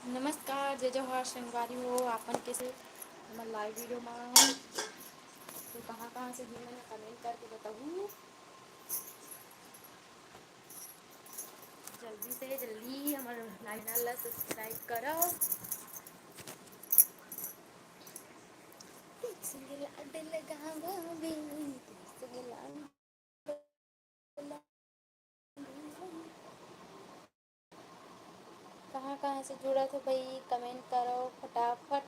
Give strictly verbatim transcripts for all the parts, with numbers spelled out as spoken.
नमस्कार, जय जोहार संगवारी हो, आपन कैसे हमर live video मा? तो कहाँ कहाँ से जुड़े हैं, comment करके बताहू। जल्दी से जल्दी हमर channel ला subscribe करो। संगे लाड लगावा बे, संगे लाड लगावा। कहाँ कहाँ से जुड़त हो भाई, comment करो फटाफट।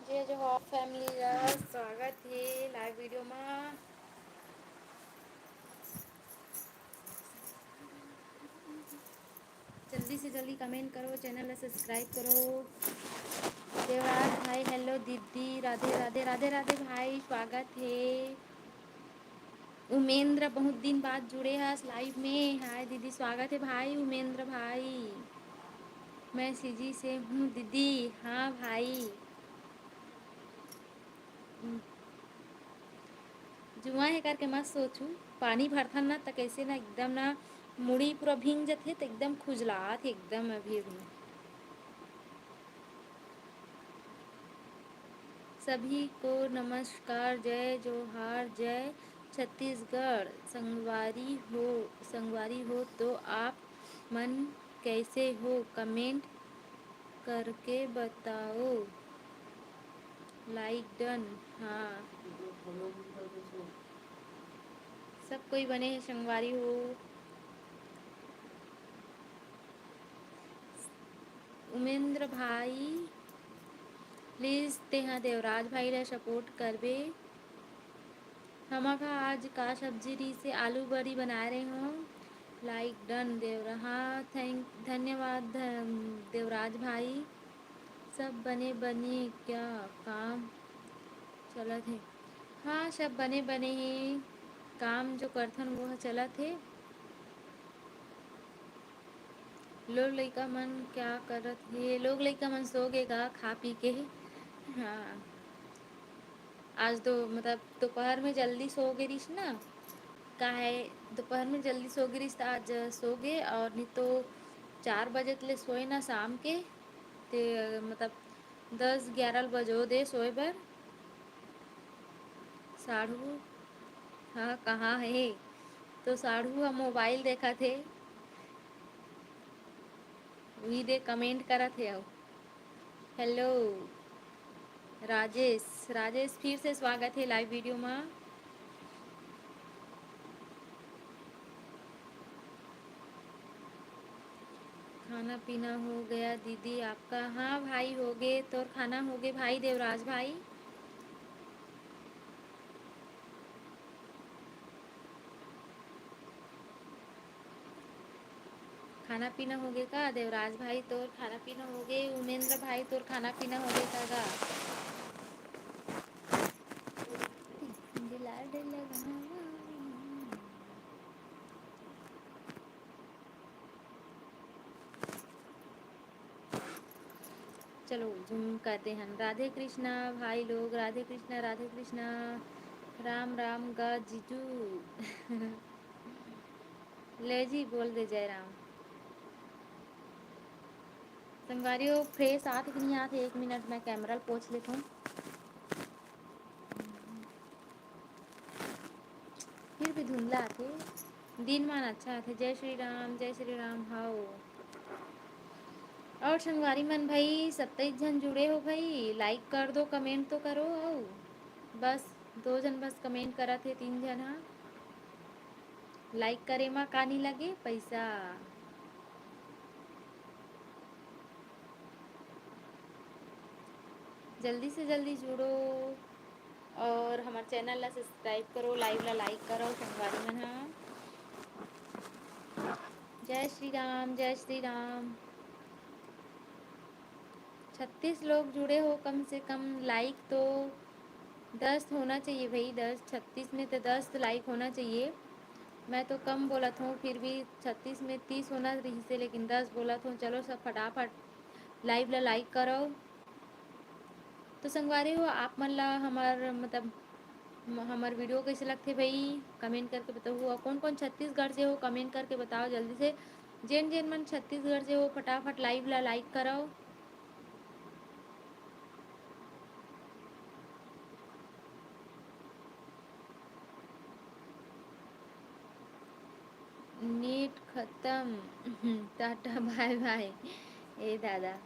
जय जोहार family ला, स्वागत हे live video मा। जल्दी से जल्दी comment करो, channel ला subscribe करो। देवराज भाई, hello दीदी, राधे राधे, राधे राधे भाई, स्वागत हे। उमेंद्र बहुत दिन बाद जुड़े हस live में। Hi दीदी, स्वागत हे भाई उमेंद्र भाई। मैं सीजी से हूँ दीदी। हाँ भाई। जुआ हे करके मत सोचू, पानी भरथन ना त कैसे ना एकदम ना मुड़ी पूरा भींग जथे, त एकदम खुजलात हे एकदम अभी अभी। सभी को नमस्कार, जय जोहार, जय छत्तीसगढ़। संगवारी हो, संगवारी हो तो आप मन कैसे हो, comment करके बताओ। Like done। हाँ, सब कोई बने हे संगवारी हो। उमेंद्र भाई, please तेहा देवराज भाई ला support करबे। हमर घर आज का सब्जी रहिसे? आलू बड़ी बनाए रहे हो। Like done देवरा, हाँ, thank, धन्यवाद ध-, देवराज भाई। सब बने बने क्या काम चलत हे? हाँ, सब बने बने हे, काम जो करथन वो ह चलत हे। लोग लइका मन क्या करत हे? लोग लइका मन सो गे गा खा पी के। हाँ, आज तो मतलब दोपहर में जल्दी सो गे रहिस ना, काहे दोपहर में जल्दी सो गे रहिस त आज सो गे, और नहीं तो चार बजे ले सोए ना शाम के, ते मतलब दस ग्यारह बजो दे सोए बर। साढ़ू, हाँ, कहाँ हे? तो साढ़ू ह mobile देखत हे, उही दे comment करत हे। अउ hello राजेश, राजेश फिर से स्वागत हे live video मा। खाना पीना हो गया दीदी आपका? हाँ भाई, हो गे। तोर खाना हो गे भाई देवराज भाई? खाना पीना हो गे का देवराज भाई? तोर खाना पीना हो गे। उमेंद्र भाई, तोर खाना पीना हो गे का गा? चलो zoom करते हैं। राधे कृष्णा भाई लोग, राधे कृष्णा, राधे कृष्णा। राम राम गा जीजू। ले जी, बोल दे जय राम। संगवारी हो, fresh आत कि नहीं आत हे? एक मिनट, मैं camera ल पोंछ लेथों। फिर भी धुंधला आथे, दिन मान अच्छा आथे। जय श्री राम, जय श्री राम। हाओ, और संगवारी मन भाई, सत्ताईस झन जुड़े हो भाई, like कर दो, comment तो करो। हाओ, बस दो झन बस comment करत हे, तीन झन हा। Like करे मा का नहीं लगे पैसा। जल्दी से जल्दी जुड़ो और हमर channel ला subscribe करो, live ला like करो संगवारी मन हा। जय श्री राम, जय श्री राम। छत्तीस लोग जुड़े हो, कम से कम like तो दस होना चाहिए भाई, दस, छत्तीस में तो दस like होना चाहिए। मैं तो कम बोलत हूँ, फिर भी छत्तीस में तीस होना रहिसे, लेकिन दस बोलत हूँ। चलो सब फटाफट live ला like करो। तो संगवारी हो, आप मन ला हमर मतलब म-, हमर video कइसे लगथे भाई, comment करके बताहू। अउ कौन कौन छत्तीसगढ़ से हो, comment करके बताओ जल्दी से। जेन जेन मन छत्तीसगढ़ से हो, फटाफट live ला like करव। Net खतम। Tata bye bye। ए दादा,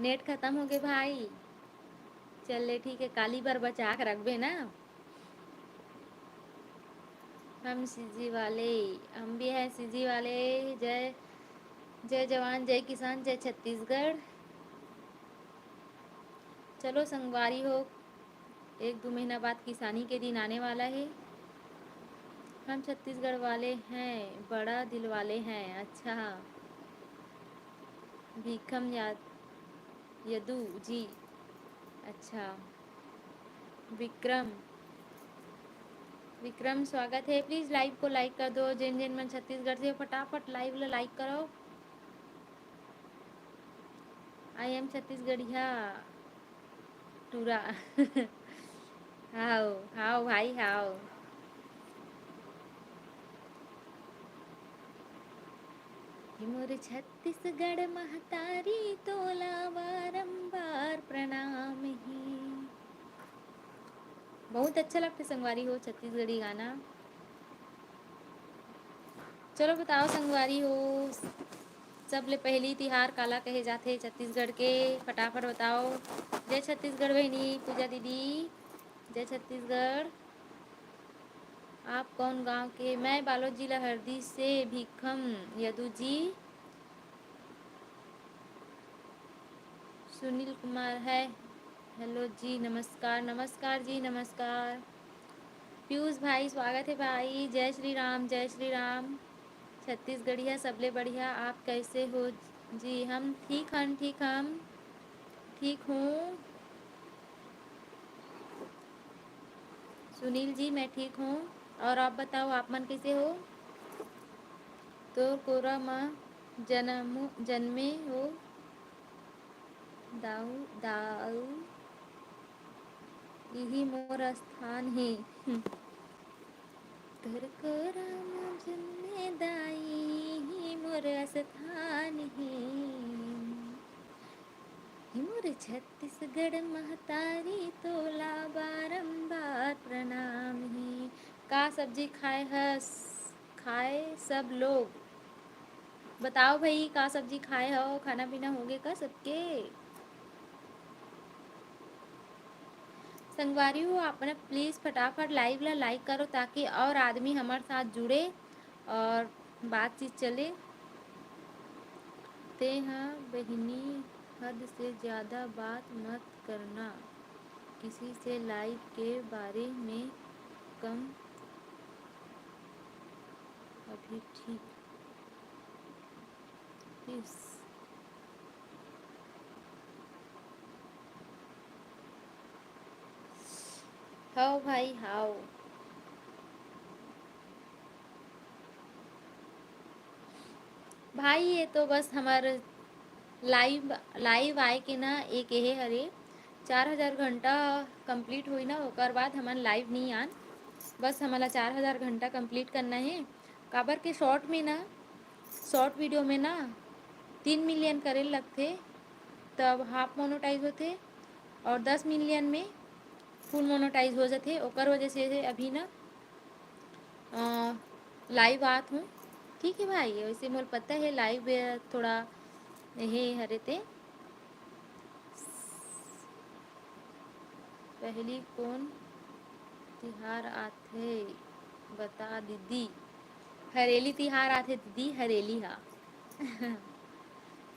net खतम होगे भाई। चल ले ठीक हे, काली बर बचा के रखबे ना। हम सीजी वाले, हम भी हैं सीजी वाले। जय, जय जवान, जय किसान, जय छत्तीसगढ़। चलो संगवारी हो, एक दो महीना बाद किसानी के दिन आने वाला है। हम छत्तीसगढ़ वाले हैं, बड़ा दिल वाले हैं। अच्छा, भीखम या-, यदु जी, अच्छा, विक्रम, विक्रम स्वागत है। Please live को like कर दो, जेन जेन मन छत्तीसगढ़ से, फटाफट live ला like करो। I am छत्तीसगढ़िया टूरा। हाव, हाव भाई, हाव। हे मोर छत्तीसगढ़ महतारी, तोला बारंबार प्रणाम हे। बहुत अच्छा लगथे संगवारी हो छत्तीसगढ़ी गाना। चलो बताओ संगवारी हो, सबले पहली तिहार काला कहे जाथे छत्तीसगढ़ के? फटाफट बताओ। जय छत्तीसगढ़ बहिनी पूजा दीदी, जय छत्तीसगढ़। आप कौन गांव के? मैं बालोद जिला हरदी से भीखम यदु जी। सुनील कुमार है। Hello जी, नमस्कार, नमस्कार जी, नमस्कार। पीयूष भाई, स्वागत है भाई। जय श्री राम, जय श्री राम। छत्तीसगढ़िया सबले बढ़िया, आप कैसे हो जी? हम ठीक हन, ठीक हम, ठीक हूँ। सुनील जी, मैं ठीक हूँ, और आप बताओ, आप मन कैसे हो? तोर कोरा म जनम, जनमे हो दाऊ, दाऊ, इही मोर स्थान हे। तोर कोरा म जनमे दाई, इही मोर स्थान हे। हे मोर छत्तीसगढ़ महतारी, तोला बारंबार प्रणाम हे। का सब्जी खाए हस, खाए सब लोग? बताओ भाई, का सब्जी खाए हो? खाना पीना होगे का सबके? संगवारी हो, आप मन please फटाफट live ला like करो, ताकि और आदमी हमर साथ जुड़े और बातचीत चले। तेंह बहिनी, हद से ज्यादा बात मत करना, किसी से live के बारे में कम। अभी ठीक। Yes। हाव भाई, हाव। भाई, ये तो बस हमर live, live आए के ना, एक एहे हरे, चार हजार घंटा complete होई ना, ओकर बाद हमन live नहीं आन। बस हमन ला चार हजार घंटा complete करना हे, काबर के short में ना, short video में ना तीन million करे लगथे, तब half monetize होथे, और दस million में full monetize हो जाथे। ओकर वजह से अभी ना, अ, live आत हूँ। ठीक है भाई, वैसे मोर पता है live थोड़ा हे हरे ते। पहली कौन तिहार आथे, बता दीदी। हरेली तिहार आथे दीदी, हरेली हा।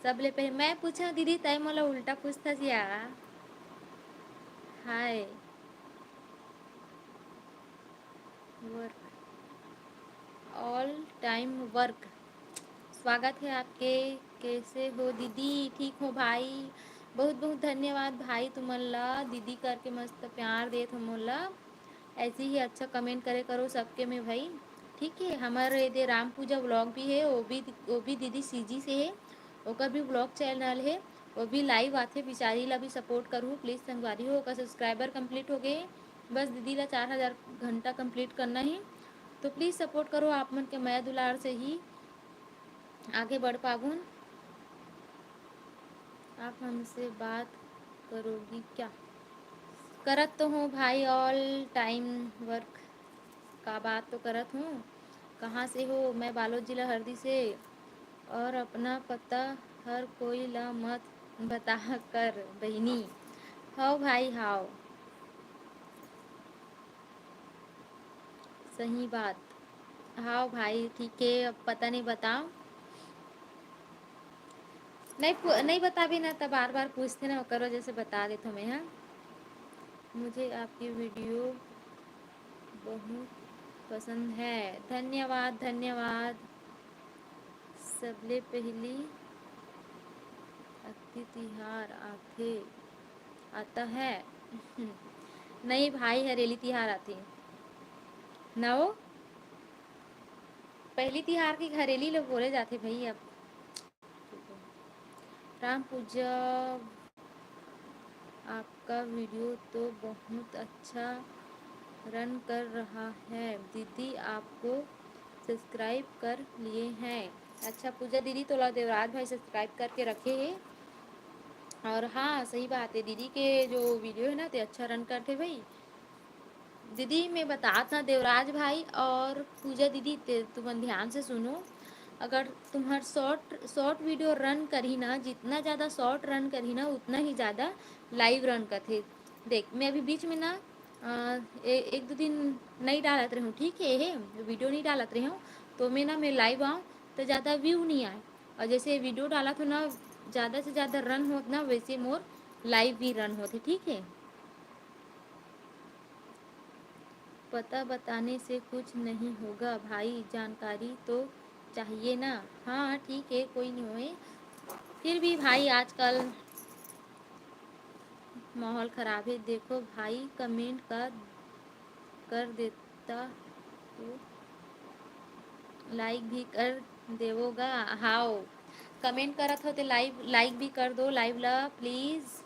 सबले पहले मैं पूछा दीदी, तय मोला उल्टा पूछता जिया। हाय। Work, all time work। स्वागत है आपके। कैसे हो दीदी? ठीक हो भाई। बहुत बहुत धन्यवाद भाई तुमन ला, दीदी करके मस्त प्यार देत हो मोला। ऐसे ही अच्छा comment करे करो सबके में भाई। ठीक है, हमर ये दे राम पूजा vlog भी है, वो भी, वो भी दीदी सीजी से है, ओकर भी vlog channel है, वो भी live आथे, बिचारी ला भी support करू please संगवारी हो। ओकर subscriber complete हो गए, बस दीदी ला चार हजार घंटा complete करना हे। तो please support करो, आप मन के मया दुलार से ही आगे बढ़ पाबुन। आप हमसे बात करोगी क्या? करत तो हूँ भाई, all time work का बात तो करत हूँ। कहाँ से हो? मैं बालोद जिला हरदी से। और अपना पता हर कोई ला मत बता कर बहिनी। हाव भाई, हाव। सही बात। हाव भाई, ठीक है, अब पता नहीं बताओ। नहीं पु-, नहीं बताबे ना, त बार बार पूछते ना, ओकर वजह से बता देत हूँ मैं, हाँ। मुझे आपकी video बहुत पसंद है। धन्यवाद, धन्यवाद। सबले पहली अक्ति तिहार आथे, आता है। नहीं भाई, हरेली तिहार आथे। ना वो पहली तिहार के हरेली ला बोले जाथे भई। अब राम पूजा, आपका video तो बहुत अच्छा run कर रहा है दीदी, आपको subscribe कर लिए हैं। अच्छा पूजा दीदी, तोला देवराज भाई subscribe करके रखे हे। और हाँ, सही बात है, दीदी के जो video है ना, ते अच्छा run करथे भाई। दीदी, मैं बतात ना, देवराज भाई और पूजा दीदी, ते तुमन ध्यान से सुनो। अगर तुम्हार short, short video run करही ना, जितना ज़्यादा short run करही ना, उतना ही ज़्यादा live run करथे। देख, मैं अभी बीच में ना, अ, ए-, एक दो दिन नहीं डालत रहूँ, ठीक है, हे, video नहीं डालत रहूँ, तो मैं ना, मैं live आऊँ, तो ज़्यादा view नहीं आए। और जैसे video डालत हो ना, ज़्यादा से ज़्यादा run होत ना, वैसे मोर live भी run होत है, ठीक है। पता बताने से कुछ नहीं होगा भाई, जानकारी तो चाहिए ना। हाँ, ठीक है, कोई नहीं होए, फिर भी भाई, आजकल माहौल खराब है। देखो भाई, comment का कर देता तो like भी कर देवोगा। हाव, comment करत हो ते live, like भी कर दो live ला, please।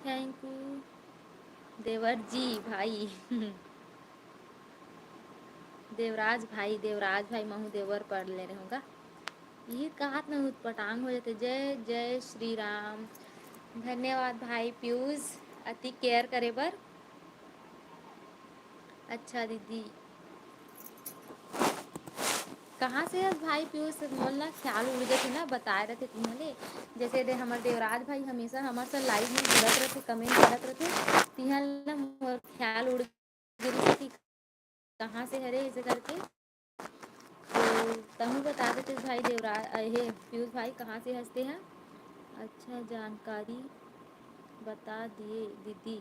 Thank you देवर जी भाई। देवराज भाई, देवराज भाई, महू देवर पढ़ ले रहे होगा। ये कहात में उतपटांग हो जाते। जय जय श्री राम। धन्यवाद भाई पीयूष, अति care करे बर। अच्छा दीदी, कहाँ से हस भाई पीयूष? मोर ना ख्याल उड़ जाथे ना, बताए रथे तिहाँ ले। जैसे दे हमर देवराज भाई हमेशा हमर से live में जुड़त रथे, comment करत रथे, तिहाँ ले मोर ख्याल उड़ गे रथे कि कहाँ से हरे, ऐसे करके। तो तहूँ बता देते भाई देवराज, अ, हे पीयूष भाई, कहाँ से हस ते हैं? अच्छा जानकारी बता दिए दीदी,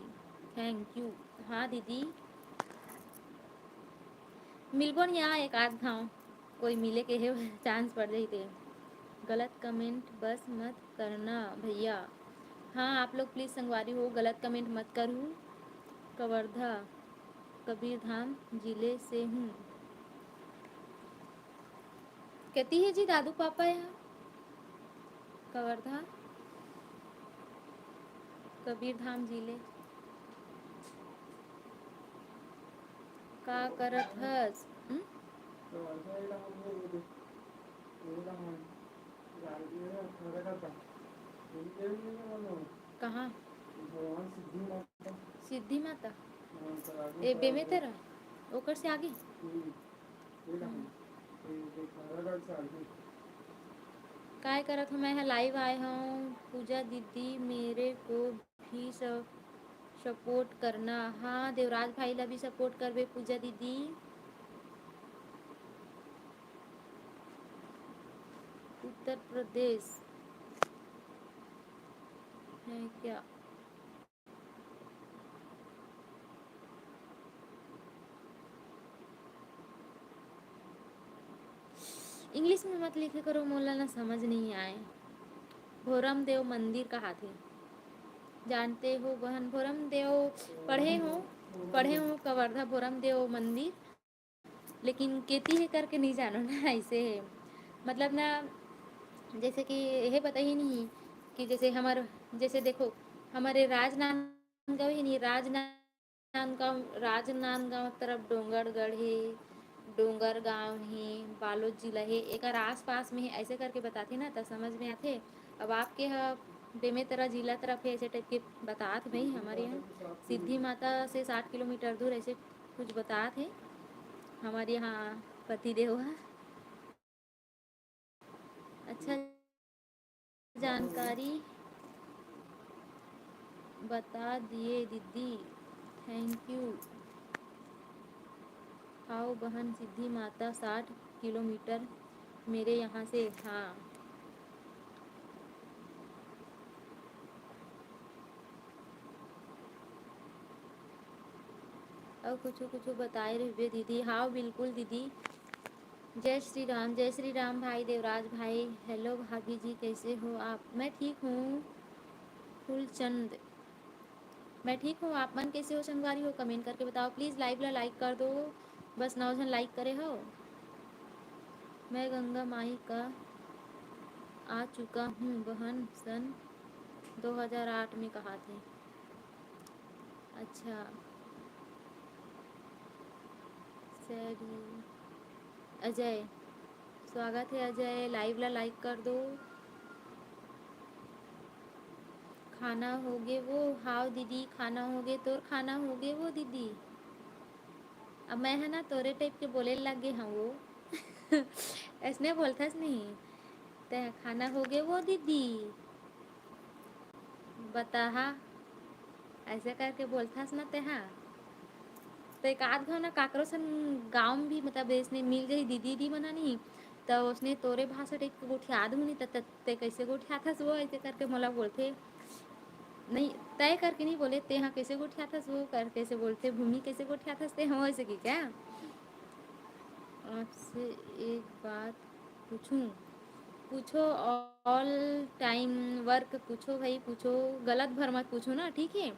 thank you। हाँ दीदी, मिलबो नहीं यहाँ एक आध घाव, कोई मिले के हे chance पड़ जाई ते। गलत comment बस मत करना भैया। हाँ, आप लोग please संगवारी हो, गलत comment मत करू। कवर्धा, कबीरधाम जिले से हूँ। केती हे जी दादू पापा यहाँ? कवर्धा, कबीरधाम जिले। का करत हस? हम्म? कहाँ? सिद्धि माता। ए, बेमेतरा, ओकर से आगे। हम्म। काय करत हो? मैं ह live आए हूँ। पूजा दीदी, मेरे को भी स-, support करना। हाँ, देवराज भाई ला भी support करबे, पूजा दीदी। उत्तर प्रदेश है क्या? English में मत लिखे करो, मोला ना समझ नहीं आए। भोरम देव मंदिर कहाथे, जानते हो बहन? भोरम देव पढ़े हो, पढ़े हो कवर्धा भोरम देव मंदिर, लेकिन केती हे करके नहीं जानो ना, ऐसे है। मतलब ना, जैसे कि यह पता ही नहीं कि जैसे हमर, जैसे देखो, हमर ये राजनांदगांव हे नी, राजनांदगांव, राजनांदगांव तरफ डोंगरगढ़ हे, डोंगरगांव हे, बालोद जिला हे, एकर आसपास में हे, ऐसे करके बताथे ना, त समझ में आथे। अब आपके ह बेमेतरा जिला तरफ हे, ऐसे type के बतात भाई। हमर यहाँ सिद्धि माता से साठ किलोमीटर दूर ऐसे कुछ बतात हे हमर यहाँ पतिदेव ह। अच्छा जानकारी बता दिए दीदी, thank you। हाव बहन, सिद्धि माता साठ किलोमीटर मेरे यहाँ से। हाँ, अउ कुछु कुछु बताए रहिबे दीदी। हाव बिल्कुल दीदी। जय श्री राम, जय श्री राम भाई देवराज भाई। हेलो भाभी जी, कैसे हो आप? मैं ठीक हूँ फूलचंद, मैं ठीक हूँ। आप मन कैसे हो संगवारी हो? Comment करके बताओ please। Live ला like कर दो, बस नौ झन like करे हो। मैं गंगा माई का आ चुका हूँ बहन, सन दो हज़ार आठ में कहा थे। अच्छा, सैड ही। अजय, स्वागत हे अजय, live ला like कर दो। खाना होगे वो? हाव दीदी, खाना होगे। तोर खाना होगे वो दीदी? अब मैं ह ना तोरे type के बोले लग गे हंव वो। ऐसने बोलथस नहीं, ते खाना होगे वो दीदी? बताहा, ऐसे करके बोलथस ना तेहा। तो एक आध घाव ना काकरो सन गाँव में भी, मतलब, इसने मिल जाही दीदी, दीदी मना नहीं, तो उसने तोरे भाषा एक गोठियात हूँ नहीं, त, त, ते कैसे गोठियाथस वो, ऐसे करके मोला बोलथे। नहीं, तय करके नहीं बोले, तेहा कैसे गोठियाथस वो करके से बोलथे, भूमि कैसे गोठियाथस ते हो, ऐसे की क्या? आपसे एक बात पूछूं? पूछो, all time work पूछो भाई, पूछो, गलत भर मत पूछो ना, ठीक है?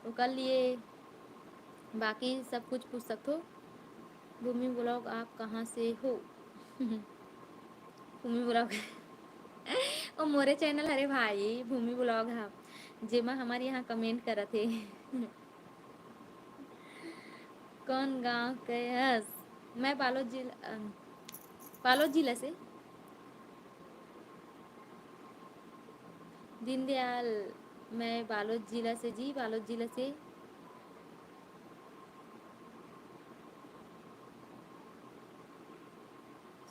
ओकर लिए बाकी सब कुछ पूछ सकथो। भूमि ब्लॉग, आप कहाँ से हो? भूमि ब्लॉग। ओ मोरे channel हरे भाई, भूमि ब्लॉग हा, जेमा हमर यहाँ comment करत हे। कौन गांव के हस? मैं बालोद जिला, अम, बालोद जिला से। दीनदयाल, मैं बालोद जिला से जी, बालोद जिला से।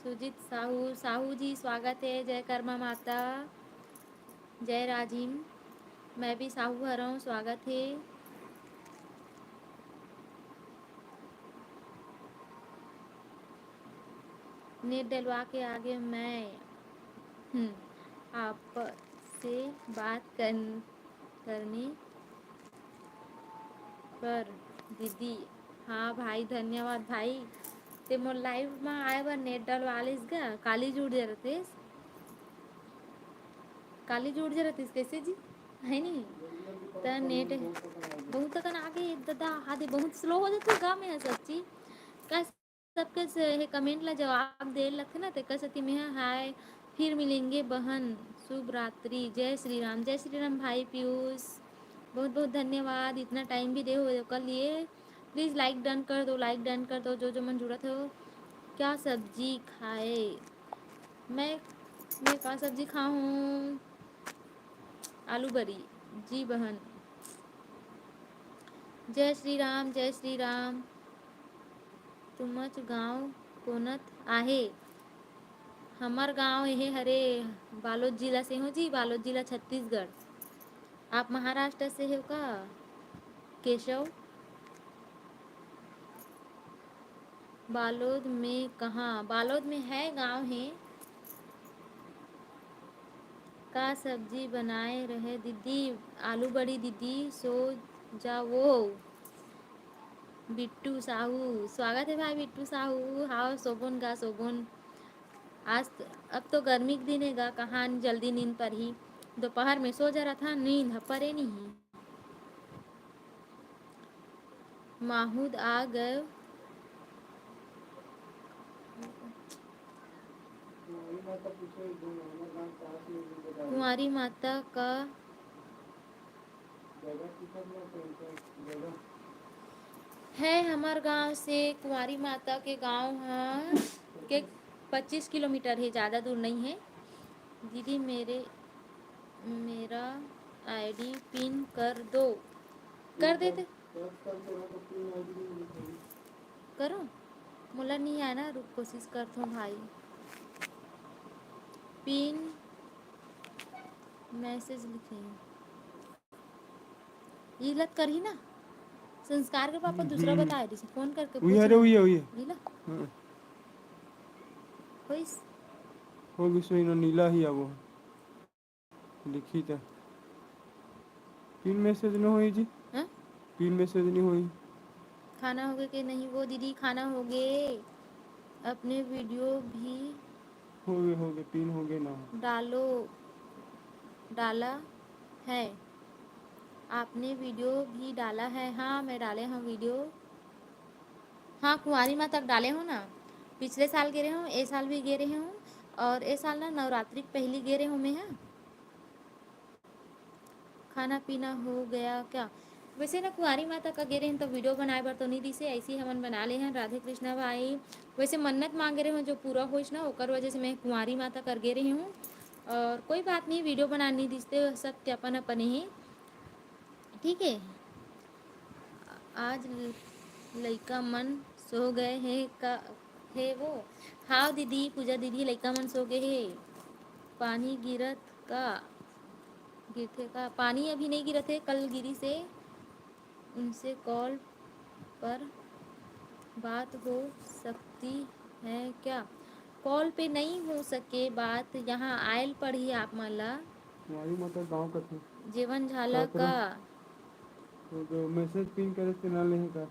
सुजीत साहू, साहू जी स्वागत है, जय कर्मा माता, जय राजिम। मैं भी साहू हरव, स्वागत है। नेट डलवा के आगे मैं, हम्म, आपसे बात कर, करने पर दीदी। हाँ भाई, धन्यवाद भाई, ते मोर live मा आए बर नेट डलवा लेस गा। काली जुड़ जरतेस, काली जुड़ जरतेस कैसे जी, है नी? त नेट बहुत अकन आगे ददा, आदे बहुत slow हो जाथे गा। मैं सच्ची का सबके से हे comment ला जवाब दे लगथे ना, तेकर सेती मेहा हाय, फिर मिलेंगे बहन, शुभ रात्रि, जय श्री राम, जय श्री राम भाई पीयूष, बहुत बहुत धन्यवाद, इतना time भी दे हो ओकर लिए। Please like done कर दो, like done कर दो, जो जो मन जुड़त हो। क्या सब्जी खाए? मैं, मैं का सब्जी खाऊं? आलू बरी। जी बहन। जय श्री राम, जय श्री राम। तुमच गांव कोनत आहे? हमर गांव एहे हरे, बालोद जिला से हो जी, बालोद जिला, छत्तीसगढ़। आप महाराष्ट्र से हो का केशव? बालोद में कहाँ? बालोद में है, गांव है। का सब्जी बनाए रहे दीदी? आलू बड़ी दीदी, सो जावो। बिट्टू साहू, स्वागत है भाई बिट्टू साहू। हाव सोबोन गा सोबोन। आज त-, अब तो गर्मी के दिन है गा, कहाँ जल्दी नींद परही। दोपहर में सो जरत हा, नींद ह परे नहीं। माहूद आ गए। कुंवारी माता का है हमर गांव से कुंवारी माता के गांव ह के पच्चीस किलोमीटर हे, ज्यादा दूर नहीं है। दीदी मेरे, मेरा आईडी पिन कर दो। कर देते। करो, मोला नहीं आए ना, रुक, कोशिश करथों भाई। पिन मैसेज लिखे। ये लत करही ना, संस्कार के पापा हम्म, दूसरा हम्म। बताए रहिस, फोन करके उही पूछ अरे, ले। उही, उही। ये ला। हाँ। होइस? हो गइस, इनो नीला ही आबो। लिखी त। पिन मैसेज न होई जी। हाँ? पिन मैसेज नहीं होई। खाना होगे के नहीं वो दीदी, खाना होगे। अपने वीडियो भी होगे, होगे, पिन होगे ना। डालो, डाला है। आपने वीडियो भी डाला है? हाँ, मैं डाले हूँ वीडियो। हाँ, कुंवारी माँ तक डाले हूँ ना। पिछले साल गे रहे हूँ, ए साल भी गे रहे हूँ। और ए साल ना नवरात्रि के पहली गे रहे हूँ मैं, हाँ। खाना पीना हो गया क्या? वैसे ना कुंवारी माता का गे रहेन तो वीडियो बनाए बर तो नहीं दिसे, ऐसे ही हमन बना ले हैं। राधे कृष्णा भाई, वैसे मन्नत मांगे रहे हूँ जो पूरा होइस ना, ओकर वजह से मैं कुंवारी माता कर गे रही हूँ। और कोई बात नहीं, वीडियो बना नहीं दिसते, सब के अपन अपन ही। ठीक है, आज ल-, लइका मन सो गए हे का? हे वो। हाँ दीदी, पूजा दीदी, लइका मन सो गए हे। पानी गिरत का? गिरथे का? पानी अभी नहीं गिरत हे, कल गिरी से। उनसे कॉल पर बात हो सकती है क्या? कॉल पे नहीं हो सके बात, यहाँ आयल पढ़ी आप मन ला। कुंवारी माता गाँव कथे। जेवन झाला काकरा। का? वो जो मैसेज पिन करे से ना लेहे का?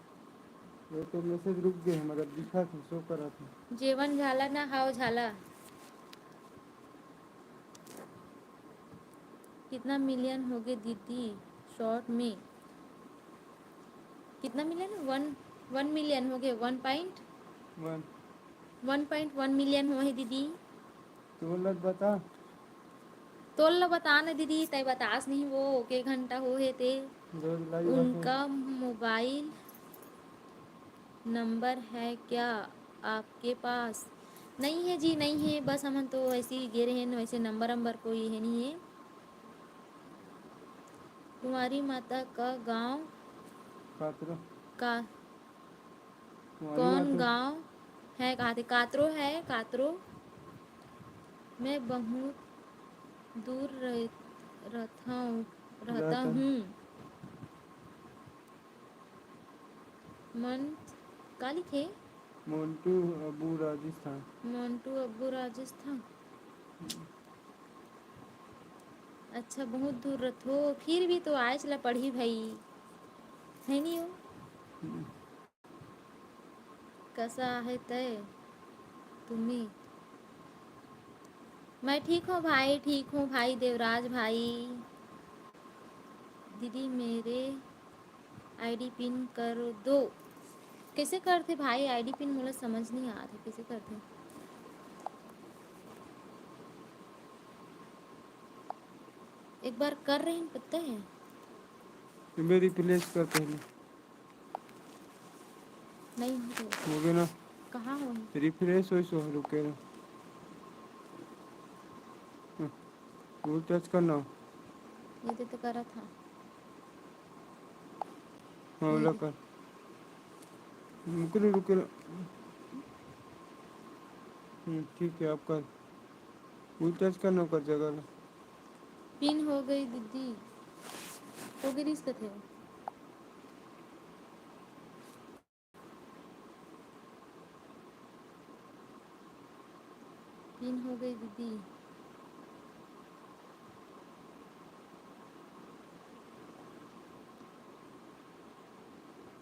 वो तो मैसेज रुक गए हैं, मगर दिखा थे, शो करा थे। जेवन झाला ना, हाव झाला। कितना मिलियन होगे दीदी शॉर्ट में? कितना मिलियन? वन, वन मिलियन होगे, वन पॉइंट वन। वन पॉइंट वन मिलियन होहे दीदी। तोला बता। तोला बता ना दीदी, तै बतास नहीं वो के घंटा होहे ते। रोज लाइव आथे। उनका मोबाइल नंबर है क्या आपके पास? नहीं है जी, नहीं है। बस हमन तो ऐसे ही गे रहे हैं, वैसे नंबर अंबर कोई है नहीं है। कुंवारी माता का गांव कातरो। का कुंवारी कौन माता। गांव है? कहा थे कातरो है, कातरो। मैं बहुत दूर रह-, रहता हूँ, रहता रहता। हूँ। मन का लिखे? मोंटू अबू राजस्थान। मोंटू अबू राजस्थान। अच्छा, बहुत दूर रथो, फिर भी तो आयच ला पढ़ी भाई, है नहीं हो? हम्म। कसा आहे तय तुम्ही? मैं ठीक हूँ भाई, ठीक हूँ भाई देवराज भाई। दीदी मेरे आईडी पिन कर दो। कैसे करथे भाई आईडी पिन? मोला समझ नहीं आत हे, कैसे करथे? एक बार कर रहे हैं, पता है? मैं रिप्लेस कर पहले। नहीं हो रहे। हो गया ना? कहाँ हो? रिफ्रेश हो सो रुके ना। हाँ, वो टच करना। ये तो, तो करा था। हाँ, ये ओला दे। कर। रुक रे, रुक रे। हम्म, ठीक है, आप कर। वो टच करना कर जगह ला। पिन हो गई दीदी। हो गई रिस कथे। पिन हो गई दीदी।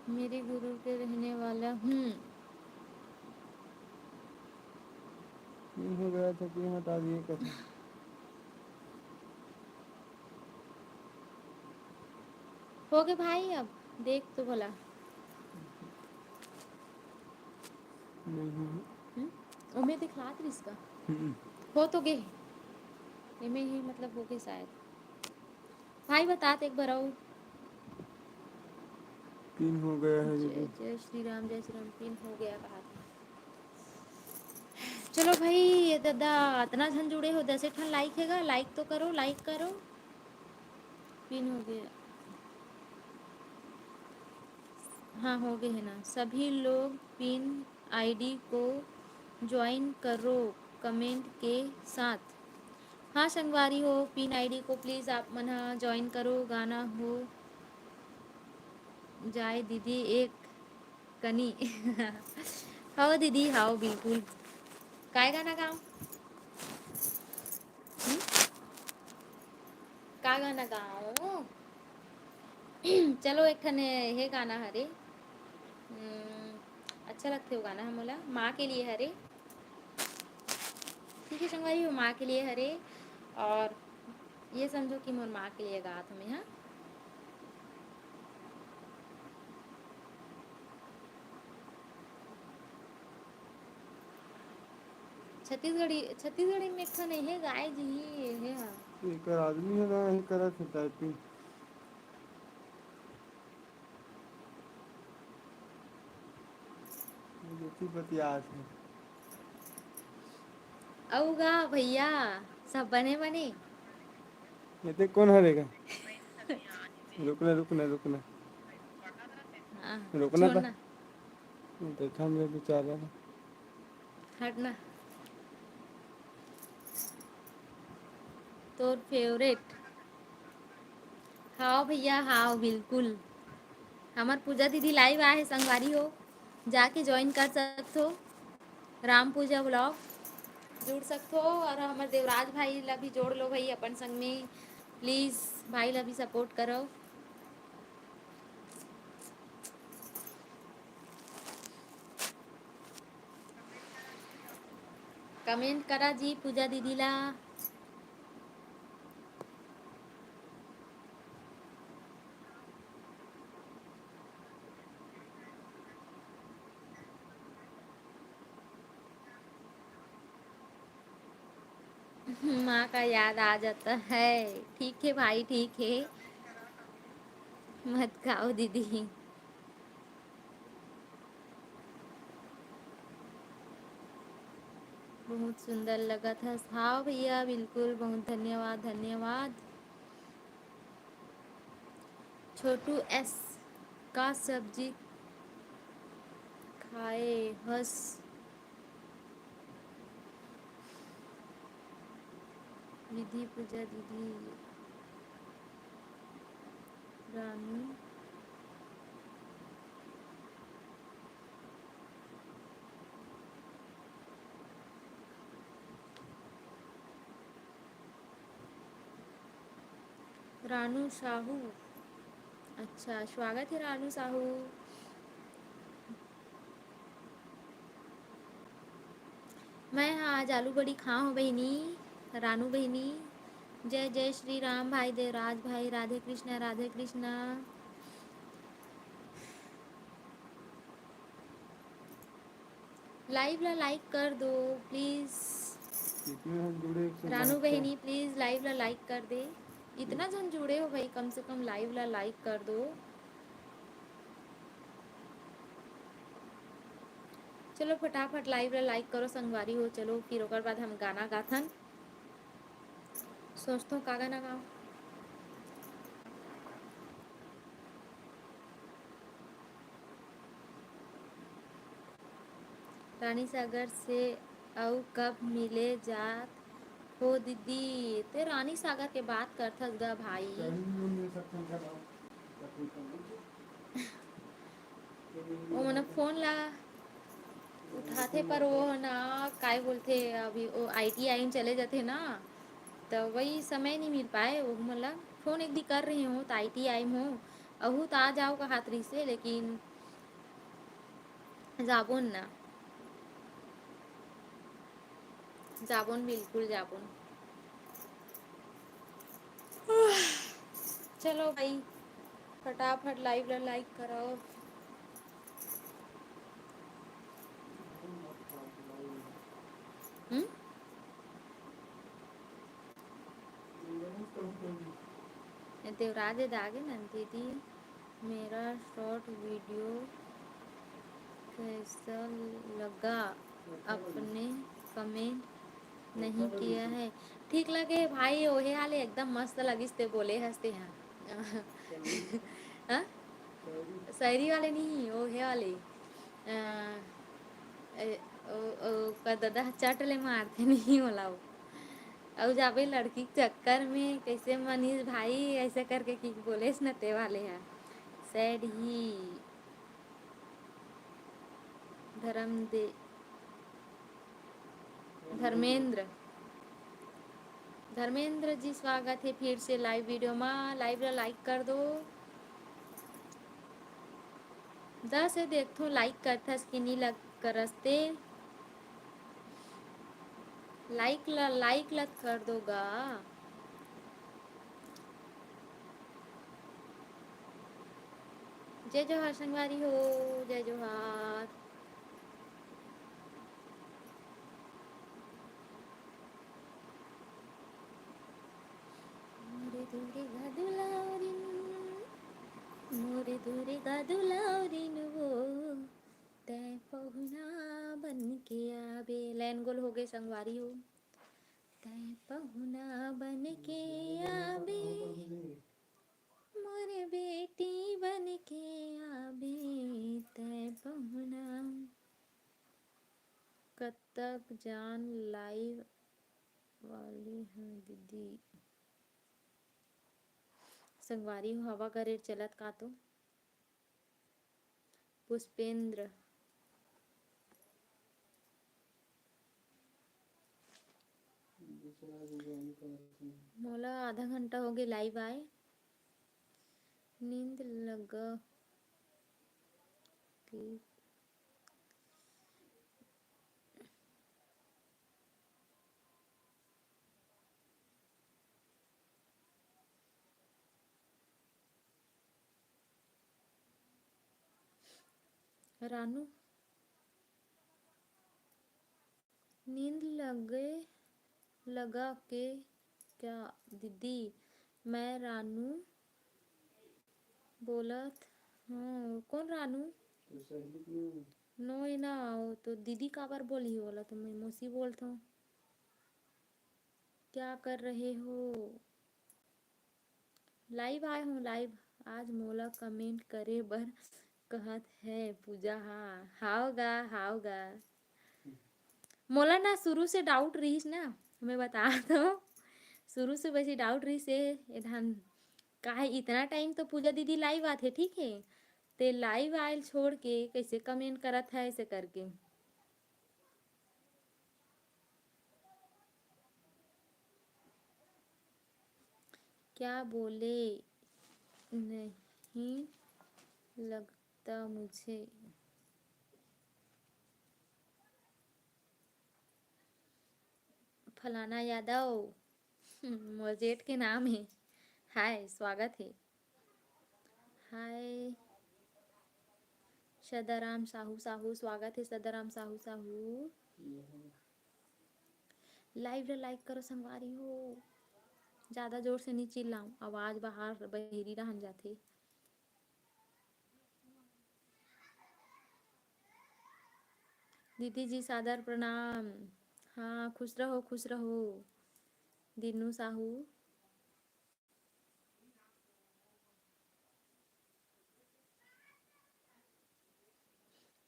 मेरे गुरु के रहने वाला हूँ। पिन हो गया था, पिन हटा दिए कथे। हो गए भाई, अब देख तो भला। नहीं हो। हम्म? ओमे दिखलात रिस का? हम्म। हो तो गे। एमे ही मतलब हो गए शायद। भाई बतात एक बार अउ। पिन हो गया है जय, दीदी। जय श्री राम, जय श्री राम, पिन हो गया कहा था। चलो भाई, ये दादा, इतना झन जुड़े हो, दसे ठन लाइक हेगा, लाइक तो करो, लाइक करो। पिन हो गया। हाँ, हो गए है ना। सभी लोग पिन आईडी को ज्वाइन करो कमेंट के साथ। हाँ संगवारी हो, पिन आईडी को प्लीज आप मन ह ज्वाइन करो। गाना हो जाए दीदी एक कनी। हव दीदी, हव बिल्कुल। काय गाना गाओ? हम्म? का गाना गाओ? चलो, एक ठन हे गाना हरे। हम्म, अच्छा लगथे वो गाना ह मोला, माँ के लिए हरे। ठीक है संगवारी हो, माँ के लिए हरे। और ये समझो कि मोर माँ के लिए गात हमें, हाँ। छत्तीसगढ़ी, छत्तीसगढ़ी में एक ठन हे गाय जी, हे हा। एकर आदमी हे ना, हे करत हे टाइपिंग। ये देखी बतियात हे। अउ गा भैया, सब बने बने? ये ते कौन हरे गा? रुकना, रुकना, रुकना। हाँ, रुकना छोड़ था। ना। देखा मेरे बेचारा ने। हट ना। तोर फेवरेट। हाव भैया, हाव, बिल्कुल। हमर पूजा दीदी लाइव आए हे संगवारी हो, जाके ज्वाइन कर सकथो। राम पूजा व्लॉग जुड़ सकथो, और हमर देवराज भाई ला भी जोड़ लो भाई अपन संग में, प्लीज भाई ला भी सपोर्ट करो। कमेंट करा जी पूजा दीदी ला। माँ का याद आ जाता है। ठीक है भाई, ठीक है, मत खाओ दीदी। बहुत सुंदर लगत हस। हाँ भैया, बिल्कुल, बहुत धन्यवाद, धन्यवाद। छोटू एस, का सब्जी खाए हस? विधि पूजा दीदी, रानू। रानू साहू, अच्छा, स्वागत है रानू साहू। मैं हा आज आलू बड़ी खाओ बहिनी, रानू बहिनी। जय जय श्री राम भाई देवराज भाई, राधे कृष्णा, राधे कृष्णा। लाइव ला लाइक कर दो प्लीज। रानू बहिनी, प्लीज लाइव ला लाइक कर दे। इतना झन जुड़े हो भाई, कम से कम लाइव ला लाइक कर दो। चलो फटाफट लाइव ला लाइक करो संगवारी हो। चलो फिर ओकर बाद हम गाना गाथन। सोचथों का गाना गाओ। रानी सागर से अउ कब मिले जात हो दीदी? ते रानी सागर के बात करथस गा भाई। ओ मन फोन ला उठाथे, पर वो ह ना, काय बोलथे, अभी वो आईटीआई में चले जाथे ना, त वही समय नहीं मिल पाए। वो मन ला फोन एक दी कर रहे हो, त आईटीआई में हो, अहू त आ जाओ कहात रहिसे, लेकिन जाबोन ना। जाबोन, बिल्कुल जाबोन। चलो भाई, फटाफट लाइव ला लाइक करो। हम्म? ए देवराज ए दागे ना दीदी। मेरा शॉर्ट वीडियो कैसा लगा? आपने कमेंट नहीं किया है। ठीक लगे हे भाई, ओहे वाले एकदम मस्त लगिस ते बोले हस ते हा। हाँ? शायरी वाले नहीं, ओहे वाले। अ, ए, ओ, ओ, का ददा ह चट ले मारथे नहीं ओला वो। अउ जाबे लड़की के चक्कर में, कैसे मनीष भाई ऐसे करके कि बोलेस न ते वाले ह। सैड ही धर्म दे, धर्मेंद्र, धर्मेंद्र जी स्वागत हे फिर से लाइव वीडियो मा। लाइव ला लाइक कर दो। दस हे, देखथों लाइक करथस कि नी लग करस ते। लाइक ला, लाइक ला कर दो गा। जय जोहार संगवारी हो, जय जोहार। मोरे दुर्गा दुलारिन, मोरे दुर्गा दुलारिन वो, तैं पहुना बन के आबे। लाइन गोल हो गए संगवारी हो। तैं पहुना बन के आबे, मोर बेटी बन के आबे, तैं पहुना। कतक जान लाइव वाली हूँ दीदी। संगवारी हो, हवा गरेर चलत का तो। पुष्पेंद्र। मोला आधा घंटा हो गए लाइव आए, नींद लगा के। रानू, नींद लगे लगा के क्या दीदी? मैं रानू बोलत हूँ। कौन रानू? तो सहेली के नाम। नो, ये ना, वो तो दीदी काबर बोली, बोला तो मैं मौसी बोलत हूँ। क्या कर रहे हो? लाइव आए हूँ, लाइव। आज मोला कमेंट करे बर कहत है पूजा। हाँ, हाव गा, हाव गा। मोला ना शुरू से डाउट रहिस ना, मैं बता दो, शुरू से वैसे डाउट रहिस हे, एधान काहे इतना टाइम तो पूजा दीदी लाइव आथे, ठीक है, ते लाइव आयल छोड़ के कैसे कमेंट करत है ऐसे करके। क्या बोले, नहीं लगता मुझे। फलाना यादव, हम्म, मोर जेठ के नाम हे। हाय, स्वागत हे। हाय सदाराम साहू, साहू, स्वागत हे सदाराम साहू, साहू। लाइव ला लाइक करो संगवारी हो, ज्यादा जोर से नी चिल्लाऊं, आवाज बाहर बहिरी रहन जाथे। दीदी जी सादर प्रणाम। हाँ, खुश रहो, खुश रहो दीनू साहू।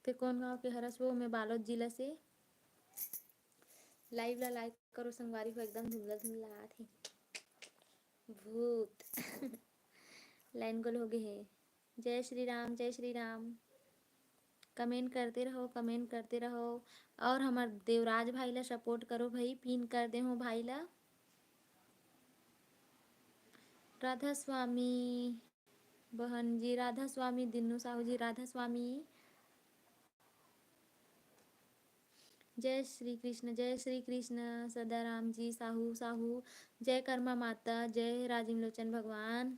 ते कौन गांव के हरस वो? मैं बालोद जिला से। लाइव ला लाइक करो संगवारी हो, एकदम धुंधला धुंधला आत हे। भूत। लाइन गोल हो गए हे। जय श्री राम, जय श्री राम। कमेंट करते रहो, कमेंट करते रहो। और हमर देवराज भाई ला सपोर्ट करो भाई, पिन कर दे हो भाई ला। राधा स्वामी बहन जी, राधा स्वामी, दिन्नू साहू जी, राधा स्वामी। जय श्री कृष्ण, जय श्री कृष्ण, सदाराम जी, साहू, साहू, जय कर्मा माता, जय राजीव लोचन भगवान।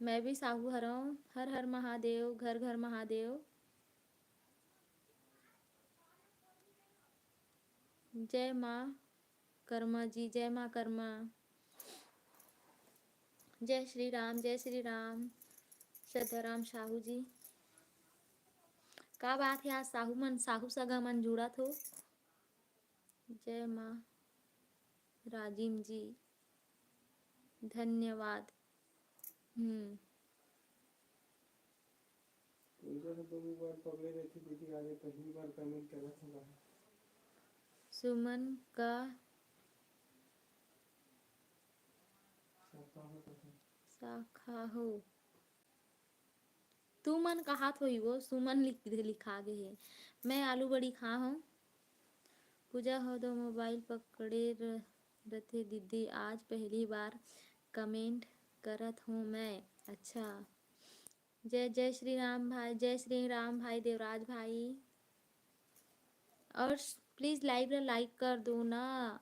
मैं भी साहू हरव। हर हर महादेव, घर घर महादेव। जय माँ कर्मा जी, जय माँ कर्मा। जय श्री राम, जय श्री राम। सदाराम साहू जी, का बात हे, आज साहू मन, साहू सगा मन जुड़त हो। जय माँ राजिम जी, धन्यवाद। हम्म। पूजा ह तो मोबाइल पकड़े रहिथे दीदी, आज पहली बार कमेंट करत हवय। सुमन का शाखा हो कथे। शाखा हो। तुमन कहात होही वो, सुमन लिख, लिखा गे हे। मैं आलू बड़ी खा हूँ। पूजा हो तो मोबाइल पकड़े र-, रथे दीदी, आज पहली बार कमेंट करत हूँ मैं। अच्छा, जय जय श्री राम भाई, जय श्री राम भाई देवराज भाई। और प्लीज लाइव ला लाइक कर दो ना।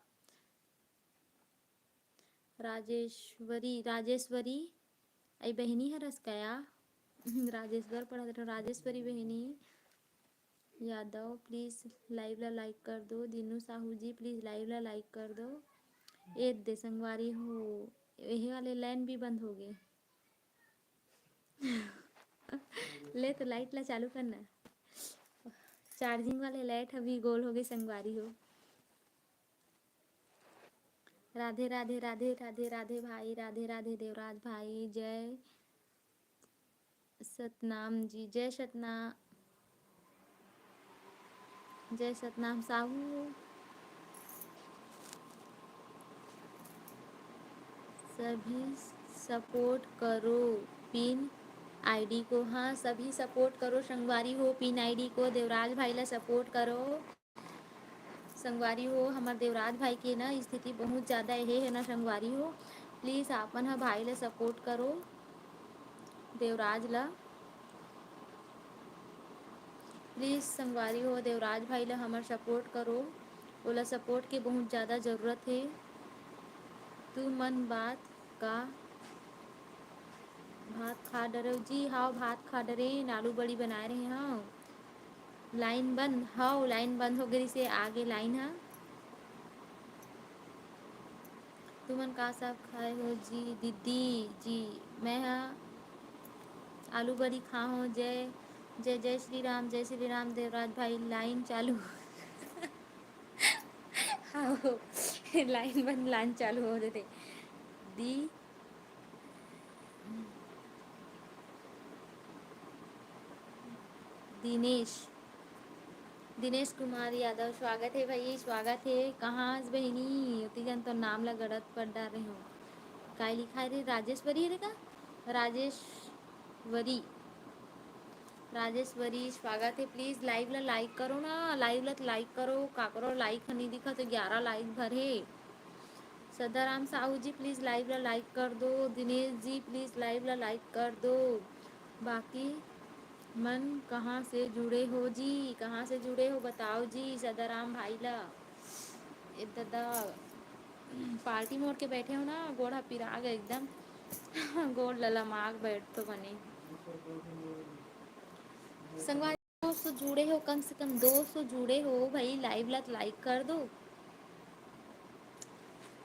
राजेश्वरी, राजेश्वरी, आई बहिनी हरस कया? राजेश्वर पढ़त रहो, राजेश्वरी बहिनी यादव, प्लीज लाइव ला लाइक कर दो। दीनू साहू जी, प्लीज लाइव ला लाइक कर दो। ए दे संगवारी हो, यही वाले लाइन भी बंद हो गए। ले तो लाइट ला चालू करना, चार्जिंग वाले लाइट अभी गोल हो गए संगवारी हो। राधे राधे राधे राधे राधे भाई, राधे राधे देवराज भाई, जय सतनाम जी, जय सतना, जय सतनाम साहू। सभी सपोर्ट करो पिन आईडी को। हाँ, सभी सपोर्ट करो संगवारी हो, पिन आईडी को, देवराज भाई ला सपोर्ट करो। संगवारी हो, हमर देवराज भाई के ना स्थिति बहुत ज़्यादा एहे हे ना संगवारी हो, प्लीज आप मन ह भाई ला सपोर्ट करो देवराज ला। प्लीज संगवारी हो, देवराज भाई ला हमर सपोर्ट करो, ओला सपोर्ट के बहुत ज़्यादा ज़रूरत हे। तू मन बात का भात खा डरेव जी? हाव, भात खा डरेन, आलू बड़ी बनाए रहे हाव। लाइन बंद, हाव, लाइन बंद हो गई से आगे लाइन हा। तुमन का साग खाए हो जी दीदी जी? मैं हा आलू बड़ी खा हो। जय जय जय श्री राम, जय श्री राम देवराज भाई। लाइन चालू। हाँ, लाइन बंद, लाइन चालू हो देते। दी दिनेश, दिनेश कुमार यादव, स्वागत हे भाई, स्वागत हे। कहाँ हस बहिनी? ओती जन तो नाम ला गलत पढ़ डारे हो। काय लिखाय रे? राजेश्वरी रे का? राजेश्वरी, राजेश्वरी, स्वागत हे। प्लीज लाइव ला लाइक करो ना, लाइव ला लाइक करो। काकरो लाइक ह नहीं दिखा तो ग्यारह लाइक भर हे। सदाराम साहू जी, प्लीज लाइव ला लाइक कर दो। दिनेश जी, प्लीज लाइव ला लाइक कर दो। बाकी मन कहाँ से जुड़े हो जी? कहाँ से जुड़े हो, बताओ जी सदाराम भाई ला। ए दादा, पार्टी मोड़ के बैठे हो ना, गोड़ हा पिरा गे एकदम। गोड़ ललमाग बैठ तो बने। संगवारी दो सौ जुड़े हो, कम से कम दो सौ जुड़े हो भाई, लाइव ला तो लाइक कर दो।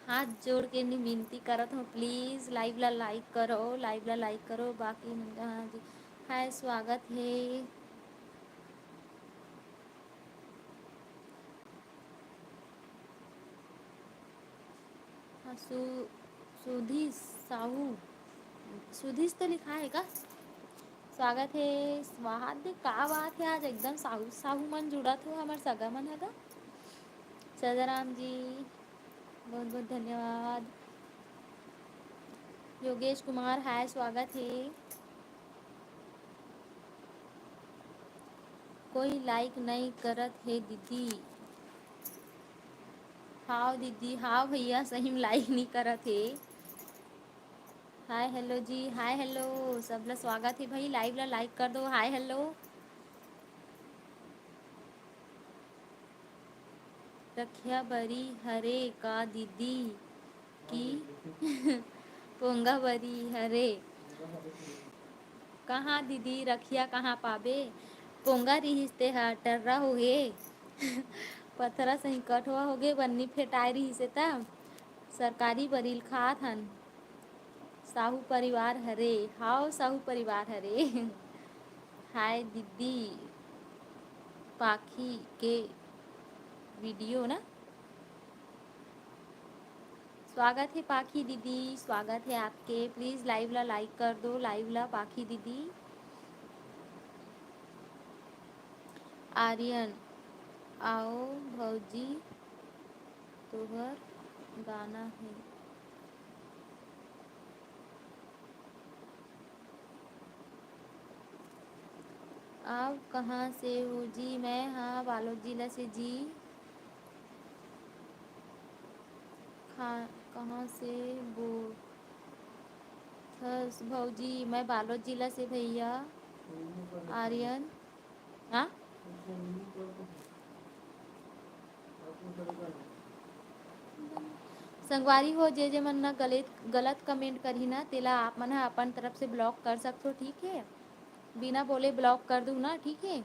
हाथ जोड़ के नि-, विनती करत हो, प्लीज लाइव ला लाइक करो, लाइव ला लाइक करो। बाकी मन का, हाँ जी, हाय, स्वागत हे। हाँ, सु-, सुधीश साहू, सुधीश तो लिखा है का? स्वागत हे, स्वाहा दे, का बात हे, आज एकदम साहू, साहू मन जुड़त हो, हमर सगा मन ह गा। सदाराम जी, बहुत बहुत धन्यवाद। योगेश कुमार, हाय, स्वागत हे। कोई लाइक नई करत हे दीदी। हाव दीदी, हाव भैया, सही में लाइक नई करत हे। हाय हेलो जी, हाय हेलो, सबला स्वागत हे भाई, लाइव ला लाइक कर दो। Hi hello. रखिया बरी हरे का दीदी की? पोंगा बरी हरे। कहाँ दीदी, रखिया कहाँ पाबे? पोंगा रिहिस ते ह टर्रा होगे। पथरा सही कठवा होगे, बन्नी फेटाए रिहिस हे त। सरकारी बरी ल खात हन। साहू परिवार हरे, हाव साहू परिवार हरे। हाय दीदी, पाखी के वीडियो ना। स्वागत है पाखी दीदी, स्वागत है आपके। प्लीज लाइव ला लाइक कर दो, लाइव ला पाखी दीदी। आर्यन, आओ भौजी, तोहर गाना है। आप कहाँ से हो जी? मैं हाँ बालोद जिला से जी। खा-, कहाँ से बोल थस भौजी? मैं बालोद जिला से भैया। आर्यन, हाँ? संगवारी हो, जे जे मन ना गलत, गलत कमेंट करही ना, तेला आप मन ह अपन तरफ से ब्लॉक कर सकथो, ठीक है? बिना बोले ब्लॉक कर दू ना, ठीक है?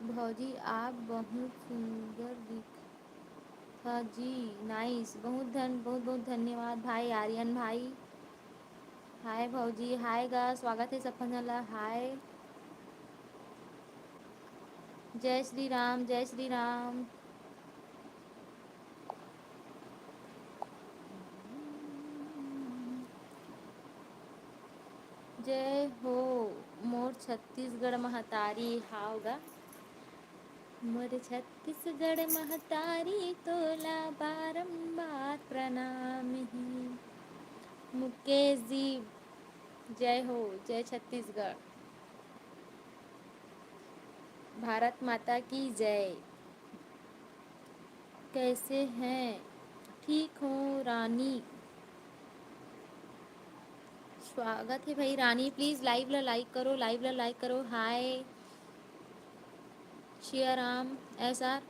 भौजी, आप बहुत सुंदर दिखथा जी। नाइस, बहुत धन-, बहुत बहुत धन्यवाद भाई आर्यन भाई। हाय भौजी, हाय गा, स्वागत है सब झन ला, हाय। जय श्री राम, जय श्री राम। जय हो मोर छत्तीसगढ़ महतारी, हाव गा। मोर छत्तीसगढ़ महतारी, तोला बारंबार प्रणाम ही। मुकेश जी, जय हो, जय छत्तीसगढ़। भारत माता की जय। कैसे हैं? ठीक हूँ रानी। स्वागत है भाई रानी, प्लीज लाइव ला लाइक करो, लाइव ला लाइक करो। हाय शियाराम एस आर,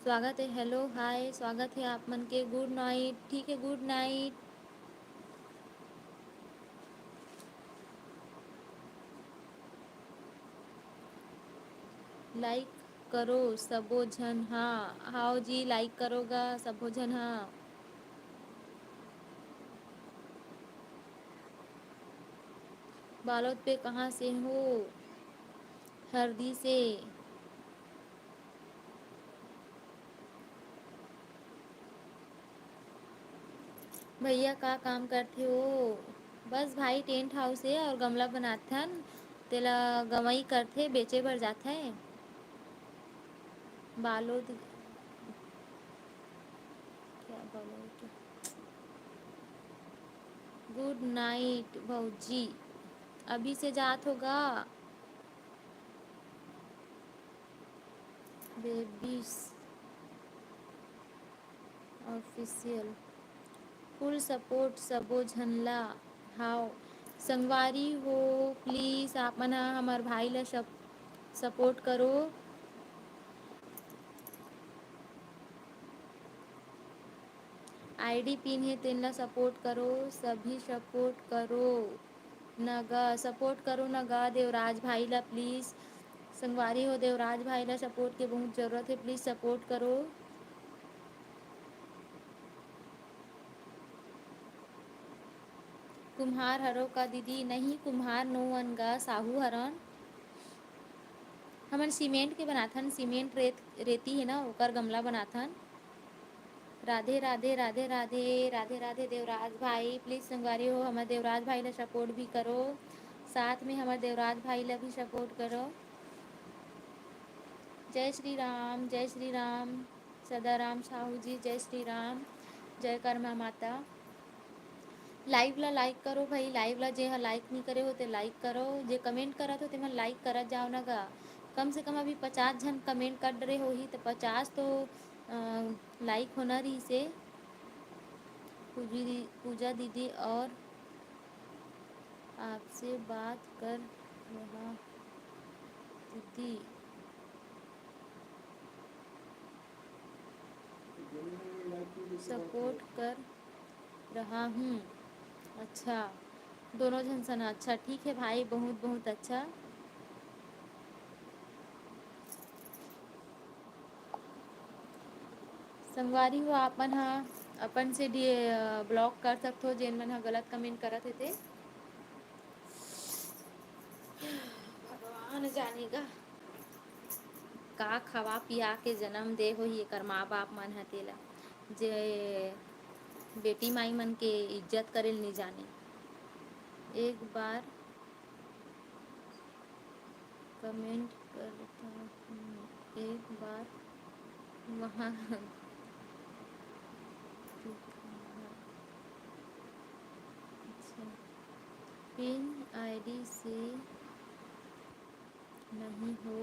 स्वागत है। हेलो, हाय, स्वागत है आप मन के। गुड नाइट, ठीक है, गुड नाइट। लाइक करो सबो झन, हाँ, हाव जी, लाइक करो गा सबो झन, हाँ। बालोद पे कहाँ से हो? हरदी से। भैया का काम करथे ओ? बस भाई टेंट हाउस हे और गमला बनाथन, तेला गंवई करथे, बेचे बर जाथे। बालोद, क्या बालोद? गुड नाइट भौजी, अभी से जात हो गा? बेबीज ऑफिशियल फुल सपोर्ट सबो झन ला। हाव संगवारी हो, प्लीज आप मन ह हमर भाई ला सप-, सपोर्ट करो। आईडी पिन हे, तेन ला सपोर्ट करो, सभी सपोर्ट करो न गा, सपोर्ट करो न गा देवराज भाई ला प्लीज। संगवारी हो, देवराज भाई ला सपोर्ट के बहुत जरूरत हे, प्लीज सपोर्ट करो। कुम्हार हरो का दीदी? नहीं, कुम्हार नो अन गा, साहू हरन। हमन सीमेंट के बनाथन, सीमेंट रेत, रेती हे ना, ओकर गमला बनाथन। राधे राधे, राधे राधे, राधे राधे देवराज भाई। प्लीज संगवारी हो, हमर देवराज भाई ला सपोर्ट भी करो, साथ में हमर देवराज भाई ला भी सपोर्ट करो। जय श्री राम, जय श्री राम। सदाराम साहू जी, जय श्री राम, जय कर्मा माता। लाइव ला लाइक करो भाई, लाइव ला जे ह लाइक नहीं करे हो ते लाइक करो, जे कमेंट करत हो ते मन लाइक करत जाओ ना गा। कम से कम अभी पचास झन कमेंट कर डरे होही त पचास तो, अ, लाइक होना रहिसे। पूजी-, पूजा दीदी और आपसे बात कर रहा दीदी। सपोर्ट कर रहा हूँ। अच्छा, दोनों झन सन। अच्छा, ठीक है भाई, बहुत बहुत अच्छा। संगवारी हो, आप मन ह अपन से डि-, अ, block कर सकथो, जेन मन ह गलत comment करत हे ते। भगवान जाने गा, का खवा पिया के जन्म दे होही एकर माँ बाप मन ह तेला, जे बेटी माई मन के इज्जत करे ल नी जाने। एक बार comment करता हूँ, एक बार वहाँ। अच्छा, पिन आईडी से नहीं हो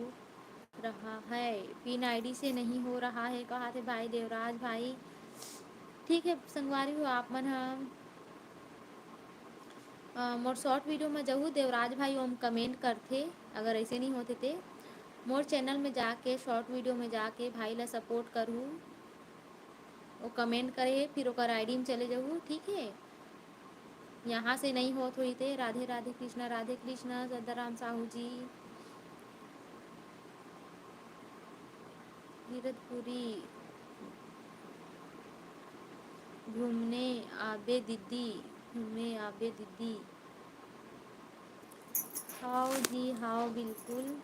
रहा है, पिन आईडी से नहीं हो रहा है, कहा थे भाई देवराज भाई। ठीक है संगवारी हो, आप मन ह, अ, मोर short video में जहू देवराज भाई ओम comment करथे, अगर ऐसे नहीं होते ते मोर channel में जाके short video में जाके भाई ला support करू। वो comment करे, फिर ओकर आईडी में चले जाहू, ठीक है? यहाँ से नहीं होत होई ते। राधे राधे कृष्णा, राधे कृष्णा सदाराम साहू जी। कीरतपुरी घूमने आबे दीदी, घूमे आबे दीदी। हाव जी, हाव, बिल्कुल।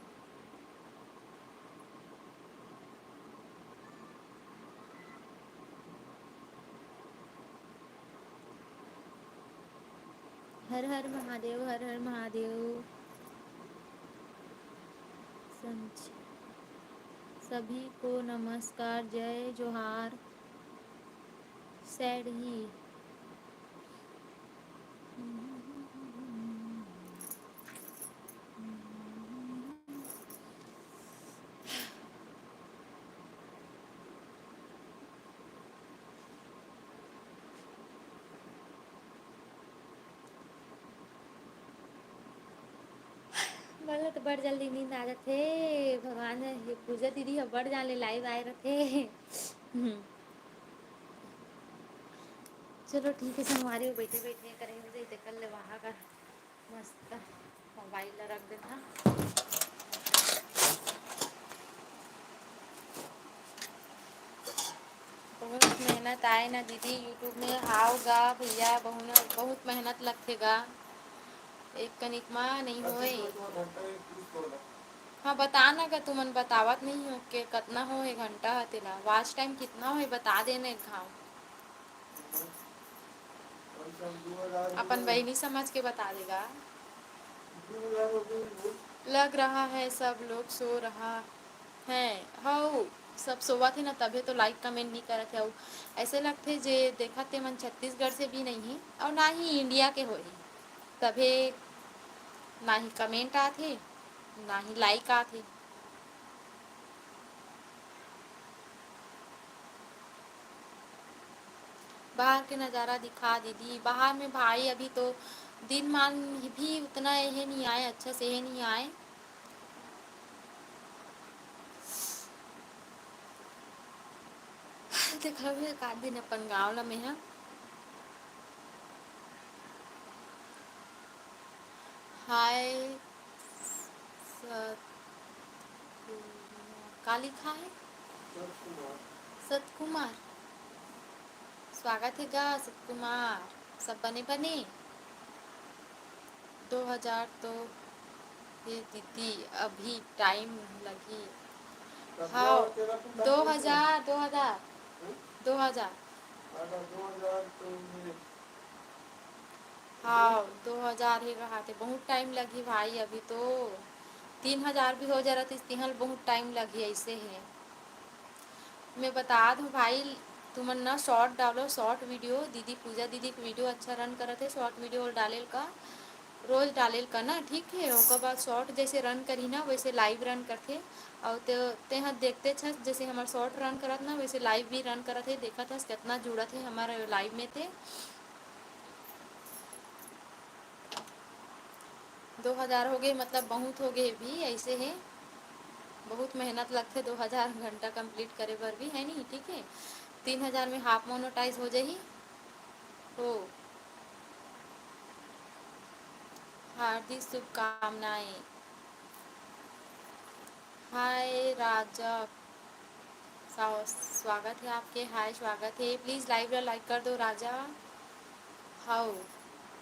हर हर महादेव, हर हर महादेव। संच-, सभी को नमस्कार, जय जोहार। सैड ही। मोला तो बड़ जल्दी नींद आ जाथे। भगवान हे, पूजा दीदी ह बड़ जान ले live आए रथे। हम्म। चलो ठीक है संगवारी हो, बैठे बैठे करे हो जाई, ते कर ले वहाँ का। मस्त मोबाइल ला रख देना। बहुत मेहनत आए ना दीदी YouTube में। हाव गा भैया, बहुत, बहुत मेहनत लगथे गा, एक कनिक मा नहीं होए। हाँ, बता ना गा, तुमन बतावत नहीं हो के कतना हो हे घंटा ह तेला, watch time कितना हो हे, बता देना एक घाव। अपन बहिनी समझ के बता देगा। लग रहा है सब लोग सो रहा है। हौ, सब सोवत हे ना, तभे तो like comment नहीं करत हे। अउ ऐसे लगथे जे देखत ते मन छत्तीसगढ़ से भी नहीं हे और ना ही इंडिया के होही, तभे ना ही comment आत हे, ना ही like आत हे। बाहर के नजारा दिखा दीदी। बाहर में भाई अभी तो दिनमान भी उतना एहे नहीं आए, अच्छा से एहे नहीं आए। देखा भी का दिन अपन गाँव ला में हा। हाय सत-, का लिखा है? सतकुमार। सतकुमार। स्वागत है गा सतकुमार। सब बने बने? दो हजार तो ये दीदी अभी time लगी। हाँ, दो हजार, दो हजार, दो हजार। हाँ, दो हजार ही रहा थे, बहुत time लगही भाई। अभी तो तीन हजार भी हो जा रहा थे, तिहल बहुत time लगही, ऐसे है। मैं बता दूँ भाई, तुमन ना short डालो, short video। दीदी, पूजा दीदी के video अच्छा run करत है, short video डाले का, रोज डाले का ना, ठीक है। ओकर बाद short जैसे run करी ना, वैसे live run करथे। और ते, ते ह देखते छस, जैसे हमार short run करत ना, वैसे live भी run करत है। देखत हस कितना जुड़त है हमारे live में ते। दो हजार हो गए, मतलब बहुत हो गए भी, ऐसे है। बहुत मेहनत लगथे दो हजार घंटा complete करे बर भी, है नहीं? ठीक है, तीन हजार में half monetize हो जाही। हो, हार्दिक शुभकामनाएं। हाय राजा, स्वागत है आपके। हाय, स्वागत है। Please live ला like कर दो राजा। हाउ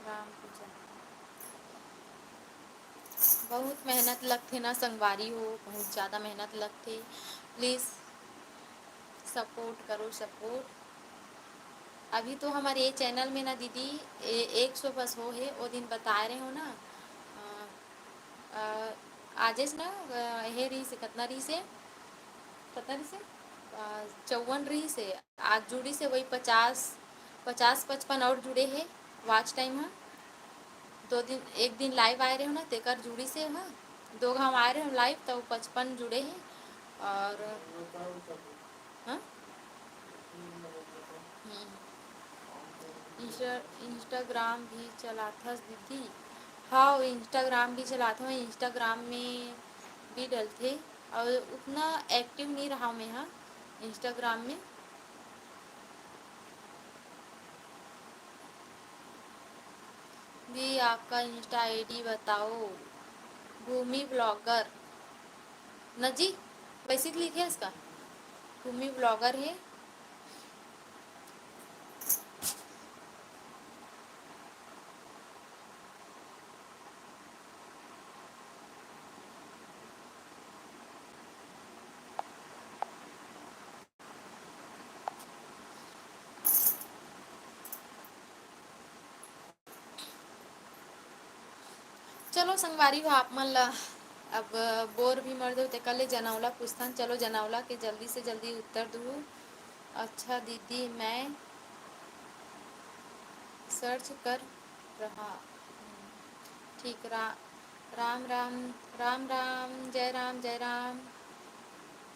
राम पूजा। बहुत मेहनत लगथे ना संगवारी हो, बहुत ज़्यादा मेहनत लगथे। Please support करो, support। अभी तो हमर ये channel में ना दीदी, ए-, एक सौ बस हो हे, वो दिन बताए रहे हो ना, अ, अ, आजेच ना, अ, हे रहिस हे, कतना रहिस हे? कतना रहिस हे? अ, चौवन रहिस हे, आज जुड़िस हे, वही पचास, पचास पचपन और जुड़े हे watch time ह। दो दिन, एक दिन live आए रहे हो ना, तेकर जुड़िस हे, हाँ, दो घाव आए रहे हो live, तो पचपन जुड़े हे। और, हाँ? हम्म। Insta-, Instagram भी चलाथस दीदी? हाँ, Instagram भी चलाथों, Instagram में भी डलथे, और उतना active नहीं रहा मैं, हाँ, Instagram में। दी, आपका Insta ID बताओ। भूमि ब्लॉगर। न जी, वैसे लिखे इसका। भूमि ब्लॉगर है। चलो संगवारी हो, आप मन ला अब बोर भी मर दो, तेकर ले जनौला पूछथन। चलो जनौला के जल्दी से जल्दी उत्तर दू। अच्छा दीदी, मैं search कर रहा। ठीक, रा-, राम राम, राम राम, जय राम, जय राम।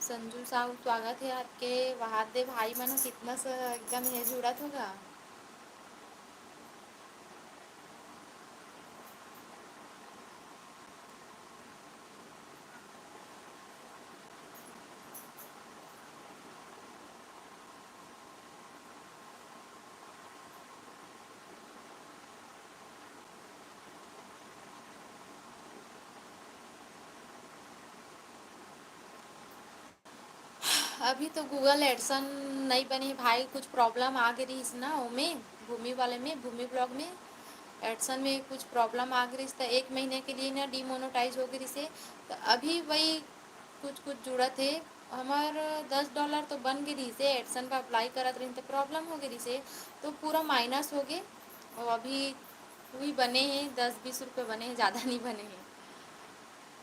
संजू साहू, स्वागत है आपके। वहाद दे भाई मन कितना स-, एकदम ये जुड़त होगा। अभी तो Google AdSense नई बने हे भाई, कुछ problem आ गे रहिस ना ओमे, भूमि वाले में, भूमि ब्लॉग में AdSense में कुछ problem आ गे रहिस, त एक महीने के लिए ना demonetize हो गे रहिस हे। त अभी वही कुछ कुछ जुड़त हे। हमर दस डॉलर तो बन गे रहिस हे, AdSense बर apply करत रहिन त problem हो गे रहिस हे, तो पूरा minus हो गे। और अभी वही बने हे, दस बीस रुपये बने हे, ज़्यादा नहीं बने हे।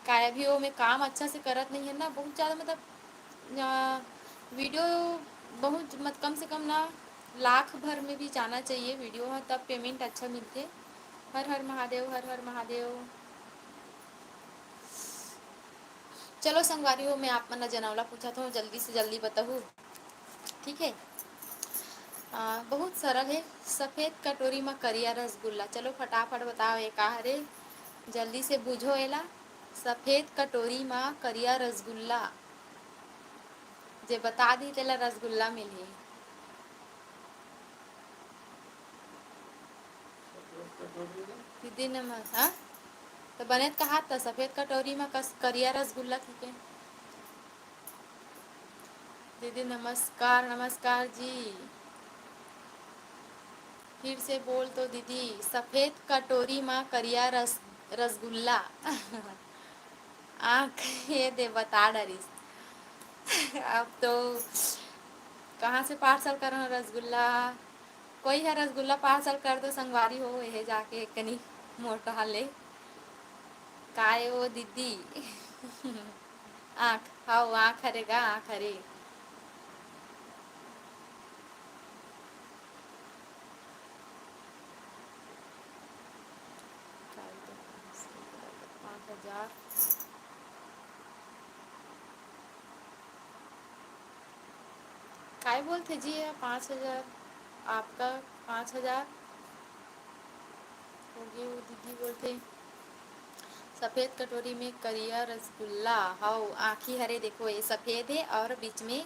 काय अभी वो में काम अच्छा से करत नहीं है ना, बहुत ज़्यादा, मतलब, अ, video बहुत, मत, कम से कम ना लाख भर में भी जाना चाहिए video ह, तब payment अच्छा मिलथे। हर हर महादेव, हर हर महादेव। चलो संगवारी हो, मैं आप मन ला जनौला पूछत हूँ, जल्दी से जल्दी बताहू, ठीक है? आ, बहुत सरल है, सफेद कटोरी म करिया रसगुल्ला। चलो फटाफट बताओ, ये का हरे? जल्दी से बूझो एला। सफेद कटोरी म करिया रसगुल्ला, जे बता दी तेला रसगुल्ला मिलही। दीदी नमस-, हाँ? तो बने त कहा त सफेद कटोरी म कस-, करिया रसगुल्ला कहिके। दीदी नमस्कार, नमस्कार जी। फिर से बोल तो दीदी, सफेद कटोरी म करिया रस-, रसगुल्ला। आँख ये दे बता डरिस। अब तो कहाँ से parcel करहूँ रसगुल्ला? कोई ह रसगुल्ला parcel कर दो संगवारी हो, यहे जाके एक कनी मोर डहर ले। काय ओ दीदी? आँख, हव, आँख हरे गा, आँख हरे। पाँच हजार। काय बोलथे जी, ये पाँच हजार, आपका पाँच हजार हो गे, वो दीदी बोलथे, सफेद कटोरी में करिया रसगुल्ला, हव, आँखी हरे, देखो, ये सफेद है और बीच में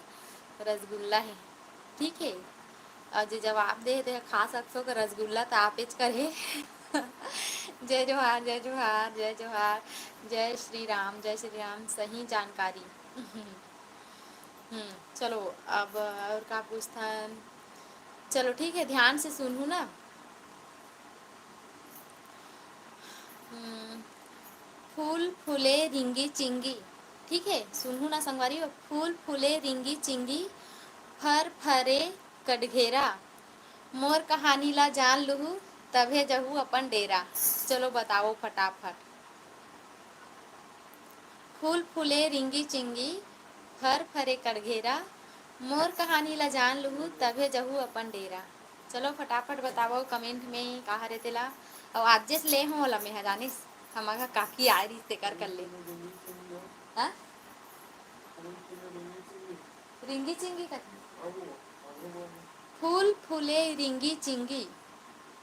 रसगुल्ला है, ठीक है। और जे जवाब दे, दे खा सकथो, तो रसगुल्ला तो आपेच करे। जय जोहार, जय जोहार, जय जोहार, जय श्री राम, जय श्री राम, सही जानकारी। हम्म, चलो, अब और का पूछथन? चलो, ठीक है, ध्यान से सुनहू ना। हम्म, फूल फूले रिंगी चिंगी, ठीक है, सुनहू ना संगवारी हो। फूल फूले रिंगी चिंगी, फर फरे कटघेरा, मोर कहानी ला जान लुहू, तभे जहू अपन डेरा। चलो बताओ फटाफट। फूल फूले रिंगी चिंगी, फर फरे कटघेरा, मोर कहानी ला जान लुहू, तभे जहू अपन डेरा। चलो फटाफट बतावो comment में का हरे तेला। अउ आज जैसे ले हो वाला में है जानिस, हमर घर काकी आए रहिस तेकर कर ले। हाँ? रिंगी चिंगी कथे। फूल फूले रिंगी चिंगी,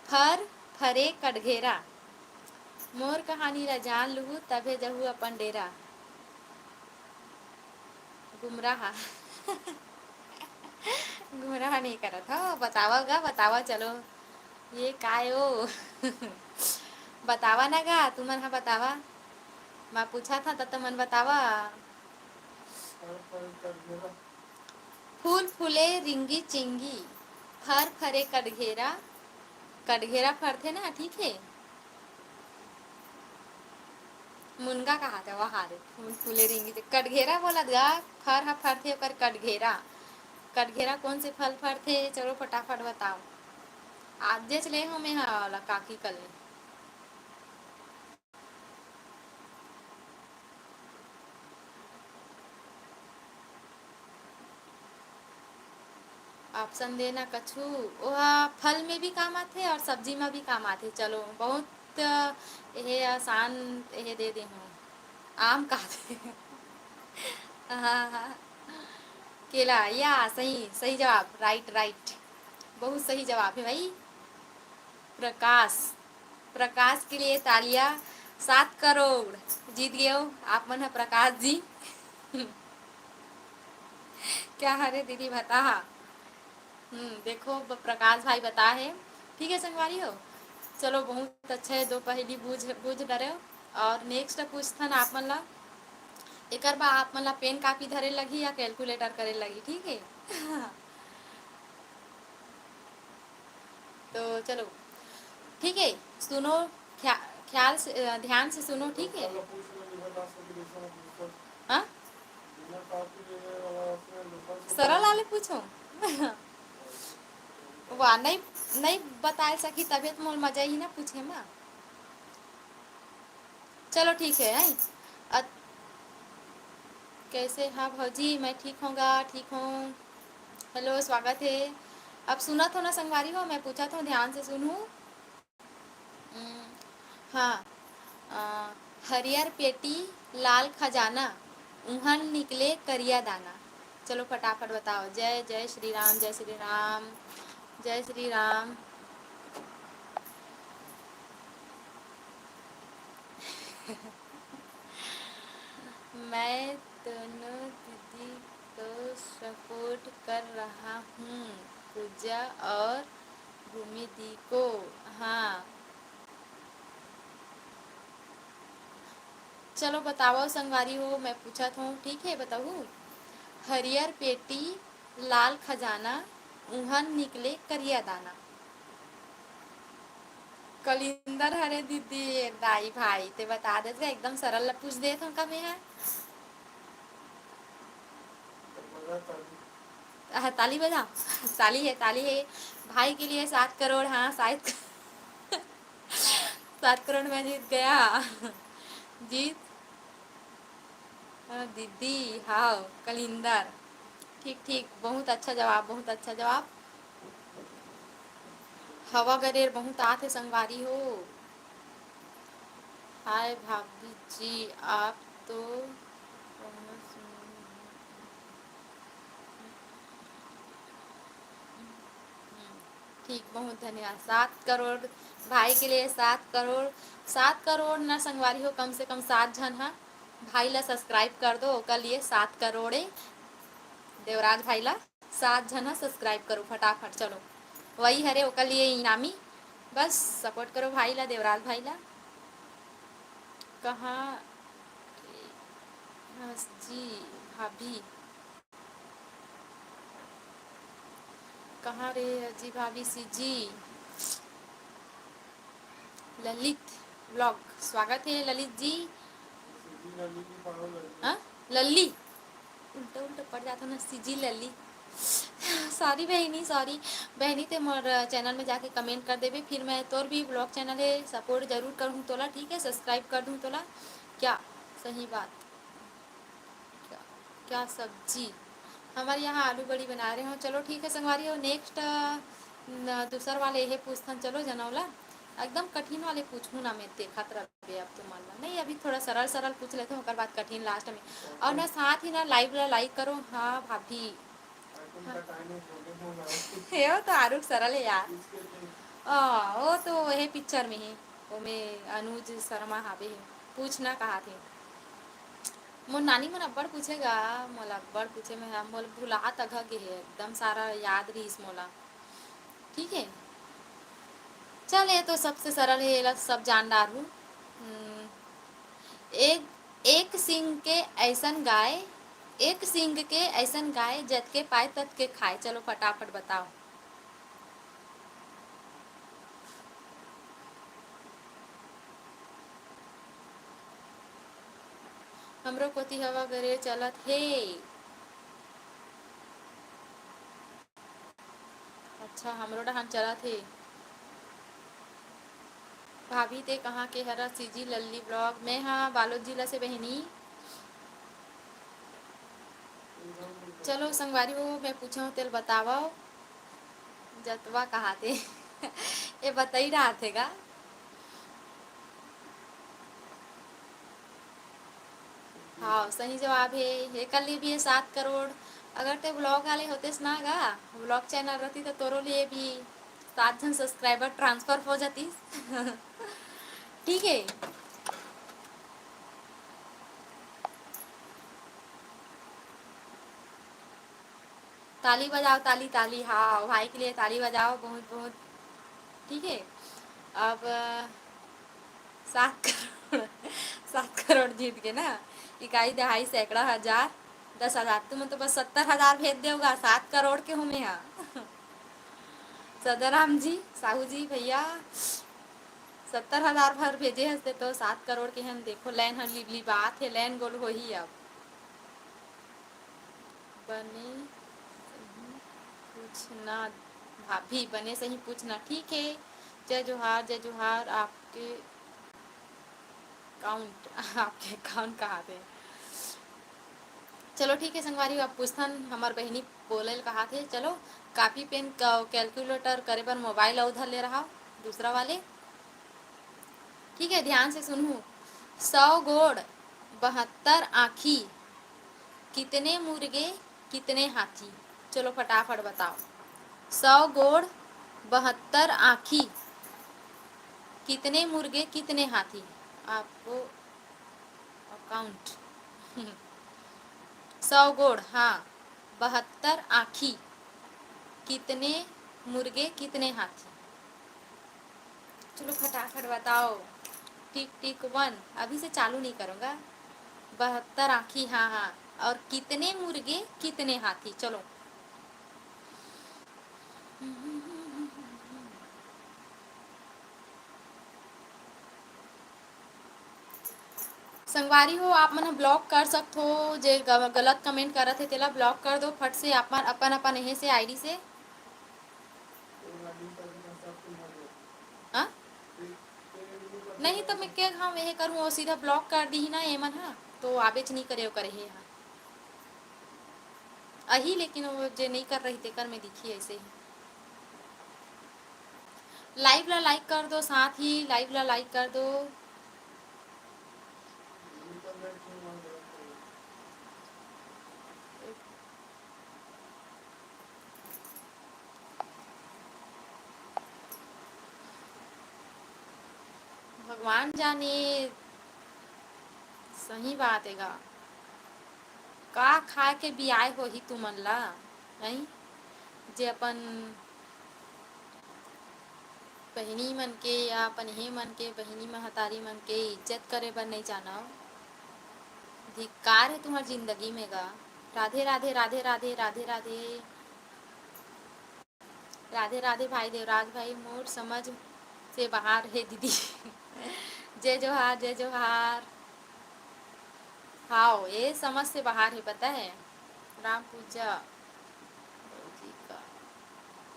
फर फरे कटघेरा, मोर कहानी ला जान लुहू, तभे जहू अपन डेरा। गुमराह। गुमराह नहीं करत हो, बतावा गा, बतावा, चलो। ये काय ओ? बतावा ना गा, तुमन हा बतावा। मैं पूछा था, त तुमन बतावा। फूल फूले रिंगी चिंगी, फर फरे कटघेरा। कटघेरा फरथे ना, ठीक है। मुनगा कहा था, वहाँ रे। फूल फूले रिंगी चिंगी, कटघेरा बोलत गा, फर हा फरथे ओकर कटघेरा। कटघेरा कौन से फल फरथे? चलो फटाफट बताओ। आज जैसे ले हो मैं हा वाला काकी कल। Option देना कछु, ओहा फल में भी काम आथे और सब्जी में भी काम आथे। चलो, बहुत एहे आसान एहे दे दे हूँ, आम का दे। हाँ, हाँ। केला, या सही, सही जवाब, right, right, बहुत सही जवाब है भाई। प्रकाश, प्रकाश के लिए तालियां। सात करोड़ जीत गए हो आप मन ह प्रकाश जी। क्या हरे दीदी बता हा? हम्म, देखो, ब-, प्रकाश भाई बता है। ठीक है संगवारी हो, चलो, बहुत अच्छा है, दो पहेली बूझ बूझ डरे हो। और next पूछथन आप मन ला, एकर बा आप मन ला पेन कापी धरे लगही या कैलकुलेटर करे लगही, ठीक है? तो चलो, ठीक है, सुनो, ख्या-, ख्याल से, अ, ध्यान से सुनो, ठीक है? हाँ, सरल वाले पूछो। वाह, नहीं, नहीं बताए सकी तबे तो मोर मजा ही ना पूछे मा। चलो ठीक है, हैं? अ-, कैसे? हाँ भौजी, मैं ठीक हूँ गा, ठीक हूँ। हेलो, स्वागत है। अब सुनत हो ना संगवारी हो, मैं पूछत हूँ, ध्यान से सुनहू। हम्म, हाँ, अ, हरियर पेटी लाल खजाना, उहन निकले करिया दाना। चलो फटाफट बताओ। जय, जय श्री राम, जय श्री राम, जय श्री राम। मैं दोनों दीदी को support कर रहा हूँ, पूजा और भूमि दी को। हाँ, चलो बतावव संगवारी हो, मैं पूछत हूँ, ठीक है, बताहू। हरियर पेटी लाल खजाना, उहन निकले करिया दाना। कलिंदर हरे दीदी, दाई भाई, ते बता देत गा, एकदम सरल ला पूछ देत हूँ का मैं हा? आह, ताली बजाओ। ताली है, ताली है। भाई के लिए सात करोड़, हाँ, शायद। सात करोड़ मैं जीत गया। जीत, अ, दीदी, हाँ, कलिंदर। ठीक, ठीक, बहुत अच्छा जवाब, बहुत अच्छा जवाब। हवा गरेर बहुत आथे संगवारी हो। हाय भाभी जी, आप तो ठीक, बहुत धन्यवाद। सात करोड़ भाई के लिए, सात करोड़, सात करोड़ ना संगवारी हो, कम से कम सात झन हा भाई ला subscribe कर दो, ओकर लिए सात करोड़ ए देवराज भाई ला। सात झन ह subscribe करो फटाफट। चलो, वही हरे ओकर लिए इनामी। बस support करो भाई ला, देवराज भाई ला। कहाँ हस जी भाभी? कहाँ रे अजी भाभी सीजी? ललित vlog, स्वागत है ललित जी। हाँ, लल्ली, उल्टा उल्टा पड़ जाता ना, सीजी लल्ली। सॉरी बहनी, सॉरी। बहनी, ते मोर चैनल में जाके कमेंट कर देबे, फिर मैं तोर भी vlog चैनल है, सपोर्ट जरूर करहूँ तोला, ठीक है, सब्सक्राइब कर दूँ तोला। क्या सही बात? क्या, क्या सब्जी? हमारे यहाँ आलू बड़ी बना रहे हो। चलो ठीक है संगवारी हो, नेक्स्ट दूसर वाले यही पूछथन। चलो जनौला, एकदम कठिन वाले पूछूँ ना मैं, देखत रह बे अब तुमन ला। नहीं, अभी थोड़ा सरल सरल पूछ लेते हैं, ओकर बाद कठिन लास्ट में। और ना साथ ही ना लाइव ला लाइक करो। हाँ भाभी। हे, वो तो आरुख सरल है यार। हाँ, वो तो हे पिक्चर में ही, ओमे अनुज शर्मा हावे हे। पूछना कहा थे? मोर नानी मन अब्बड़ पूछेगा, मोला अब्बड़ पूछे में, मोला भुला तक गे हे, एकदम सारा याद रहीस मोला। ठीक है, चल, ये तो सबसे सरल है, ये ला सब जान डार हूँ। हम्म, एक, एक सिंग के ऐसन गाय, एक सिंग के ऐसन गाय, जतके पाए ततके खाए। चलो फटाफट बताओ। हमरो कोती हवा गरेर चलत हे। अच्छा, हमरो डहान चलत हे। भाभी, ते कहाँ के हरा? सीजी लल्ली vlog। मैं हा बालोद जिला से बहिनी। चलो संगवारी हो, मैं पूछे हूँ, तेल बतावव। जतवा कहा थे? ये बताई रहा थे गा। हाँ, सही जवाब है। एकर लिए भी है सात करोड़। अगर ते vlog वाले होतेस ना गा, vlog चैनल रहती, तो तोरो लिए भी सात झन सब्सक्राइबर ट्रांसफर हो जातीस। ठीक है, ताली बजाओ, ताली, ताली। हाँ, भाई के लिए ताली बजाओ, बहुत, बहुत। ठीक है, अब सात करोड़, सात करोड़ जीत के ना, इकाई, दहाई, सैकड़ा, हजार, दस हजार, तुम तो बस सत्तर हजार भेज देवगा, सात करोड़ के हूँ मैं हा। सदाराम जी, साहू जी, भैया, सत्तर हजार भर भेजे हस ते तो सात करोड़ के हन। देखो, लाइन ह लिबलिबात हे, लाइन गोल होही अब। बने सही पूछना भाभी, बने सही पूछना, ठीक है। जय जोहार, जय जोहार। आपके अकाउंट, आपके अकाउंट कहाँ थे? चलो ठीक है संगवारी, अब पूछथन, हमर बहिनी बोले ल कहा थे। चलो, कॉपी पेन, कैलकुलेटर करे बर मोबाइल अउ धर ले रहा दूसरा वाले। ठीक है, ध्यान से सुनहू। सौ गोड़, बहत्तर आँखी, कितने मुर्गे, कितने हाथी? चलो फटाफट बताओ। सौ गोड़, बहत्तर आँखी, कितने मुर्गे, कितने हाथी? आपको अकाउंट। सौ गोड़, हाँ, बहत्तर आँखी, कितने मुर्गे, कितने हाथी? चलो फटाफट बताओ। टिक टिक वन, अभी से चालू नहीं करूँगा। बहत्तर आँखी, हाँ, हाँ। और कितने मुर्गे, कितने हाथी? चलो। संगवारी हो, आप मन ह ब्लॉक कर सकथो, जे ग-, गलत कमेंट करत हे, तेला ब्लॉक कर दो फट से, आप मन अपन, अपन एहे से आईडी से। हाँ? नहीं तो मैं के हम एहे करूँ, वो सीधा ब्लॉक कर दी ना, ये मन हा तो आबेच नहीं करे, ओकर हे हा। अही, लेकिन वो जे नहीं कर रही, तेकर में दिखी ऐसे ही। लाइव ला लाइक कर दो, साथ ही लाइव ला लाइक कर दो। भगवान जाने, सही बात है गा। का खा के बियाय होही तुमन ला, नहीं? जे अपन बहिनी मन के या अपन हे मन के बहिनी महतारी मन के इज्जत करे बर नहीं जानव। धिक्कार है तुम्हार जिंदगी में गा। राधे राधे, राधे राधे, राधे राधे। राधे राधे भाई देवराज भाई, मोर समझ से बाहर हे दीदी। जय जोहार, जय जोहार। हाव, ये समझ से बाहर हे, पता है। राम पूजा भौजी का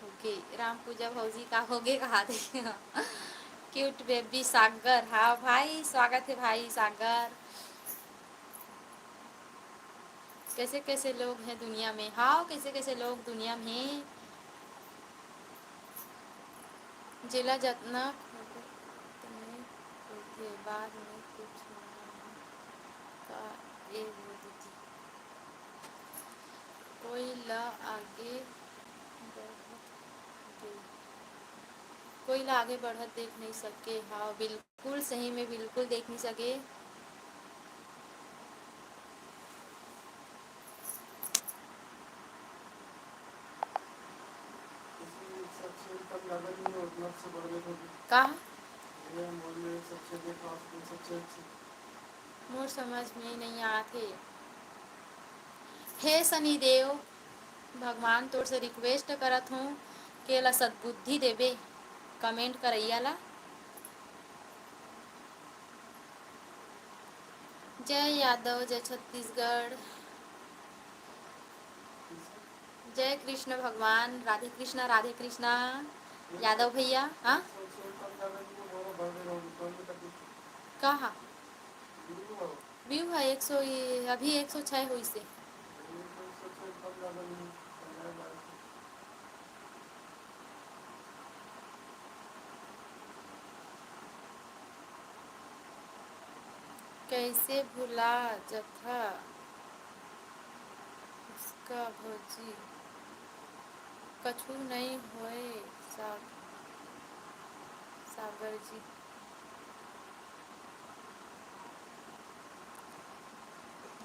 होगे, राम पूजा भौजी का होगे कहा दे। क्यूट बेबी सागर, हाँ भाई, स्वागत है भाई सागर। कैसे कैसे लोग हैं दुनिया में, हाँ, कैसे कैसे लोग दुनिया में हैं। जेला जतना खोजे, बाद में कुछ ना का ए वो दीदी। कोई ला आगे बढ़त दे-, कोई ला आगे बढ़त देख नहीं सके। हाँ, बिल्कुल सही में बिल्कुल देख नहीं सके। का? मोर समझ में नहीं आत हे। हे शनिदेव, भगवान तोर से request करत हूँ के ला सद्बुद्धि देबे comment करइया ला। जय यादव, जय छत्तीसगढ़, जय कृष्ण भगवान, राधे कृष्णा, राधे कृष्णा। यादव भैया, हाँ? कहा? View है एक सौ, अभी एक सौ छः होइसे। कैसे भुला जथा उसका भौजी, कछु नहीं होए सा-, सागर जी।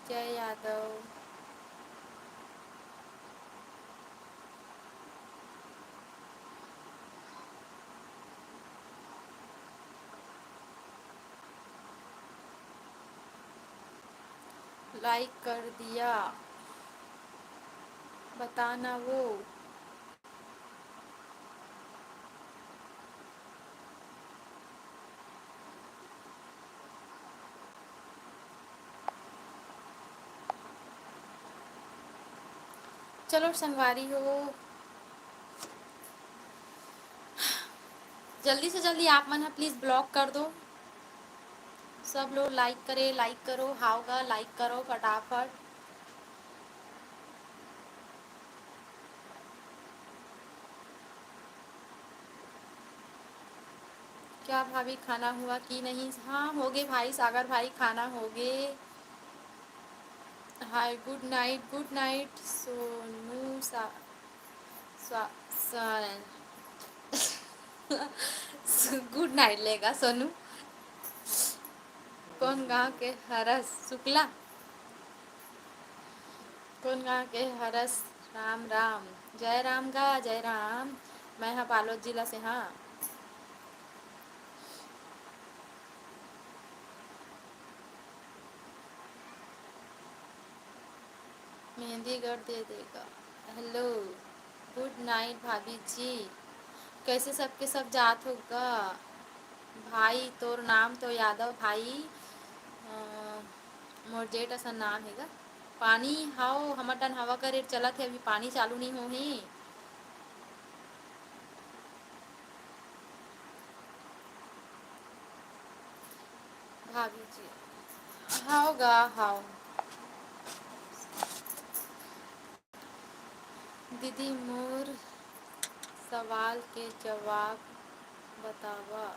जय यादव। Like कर दिया, बताना वो। चलो संगवारी हो, जल्दी से जल्दी आप मन ह please block कर दो। सब लोग like करे, like करो, हाव गा, like करो फटाफट। क्या भाभी, खाना हुआ कि नहीं? हाँ, होगे भाई सागर भाई, खाना होगे। Hi, good night, good night, Sonu सा-, स्वा-, सा-, good night लेगा सोनू। कोन गांव के हरस? शुक्ला। कोन गांव के हरस? राम राम। जय राम गा, जय राम। मैं हा बालोद जिला से, हाँ। मेहंदीगढ़ दे देगा। Hello, good night भाभी जी, कैसे सबके सब जात हो गा? भाई, तोर नाम तो यादव भाई, अ, मोर जेठ असन नाम हे गा। पानी, हाव, हमर डन हवा करे चलत हे, अभी पानी चालू नहीं हो हे। भाभी जी, हाव गा, हाव। दीदी, मोर सवाल के जवाब बतावा।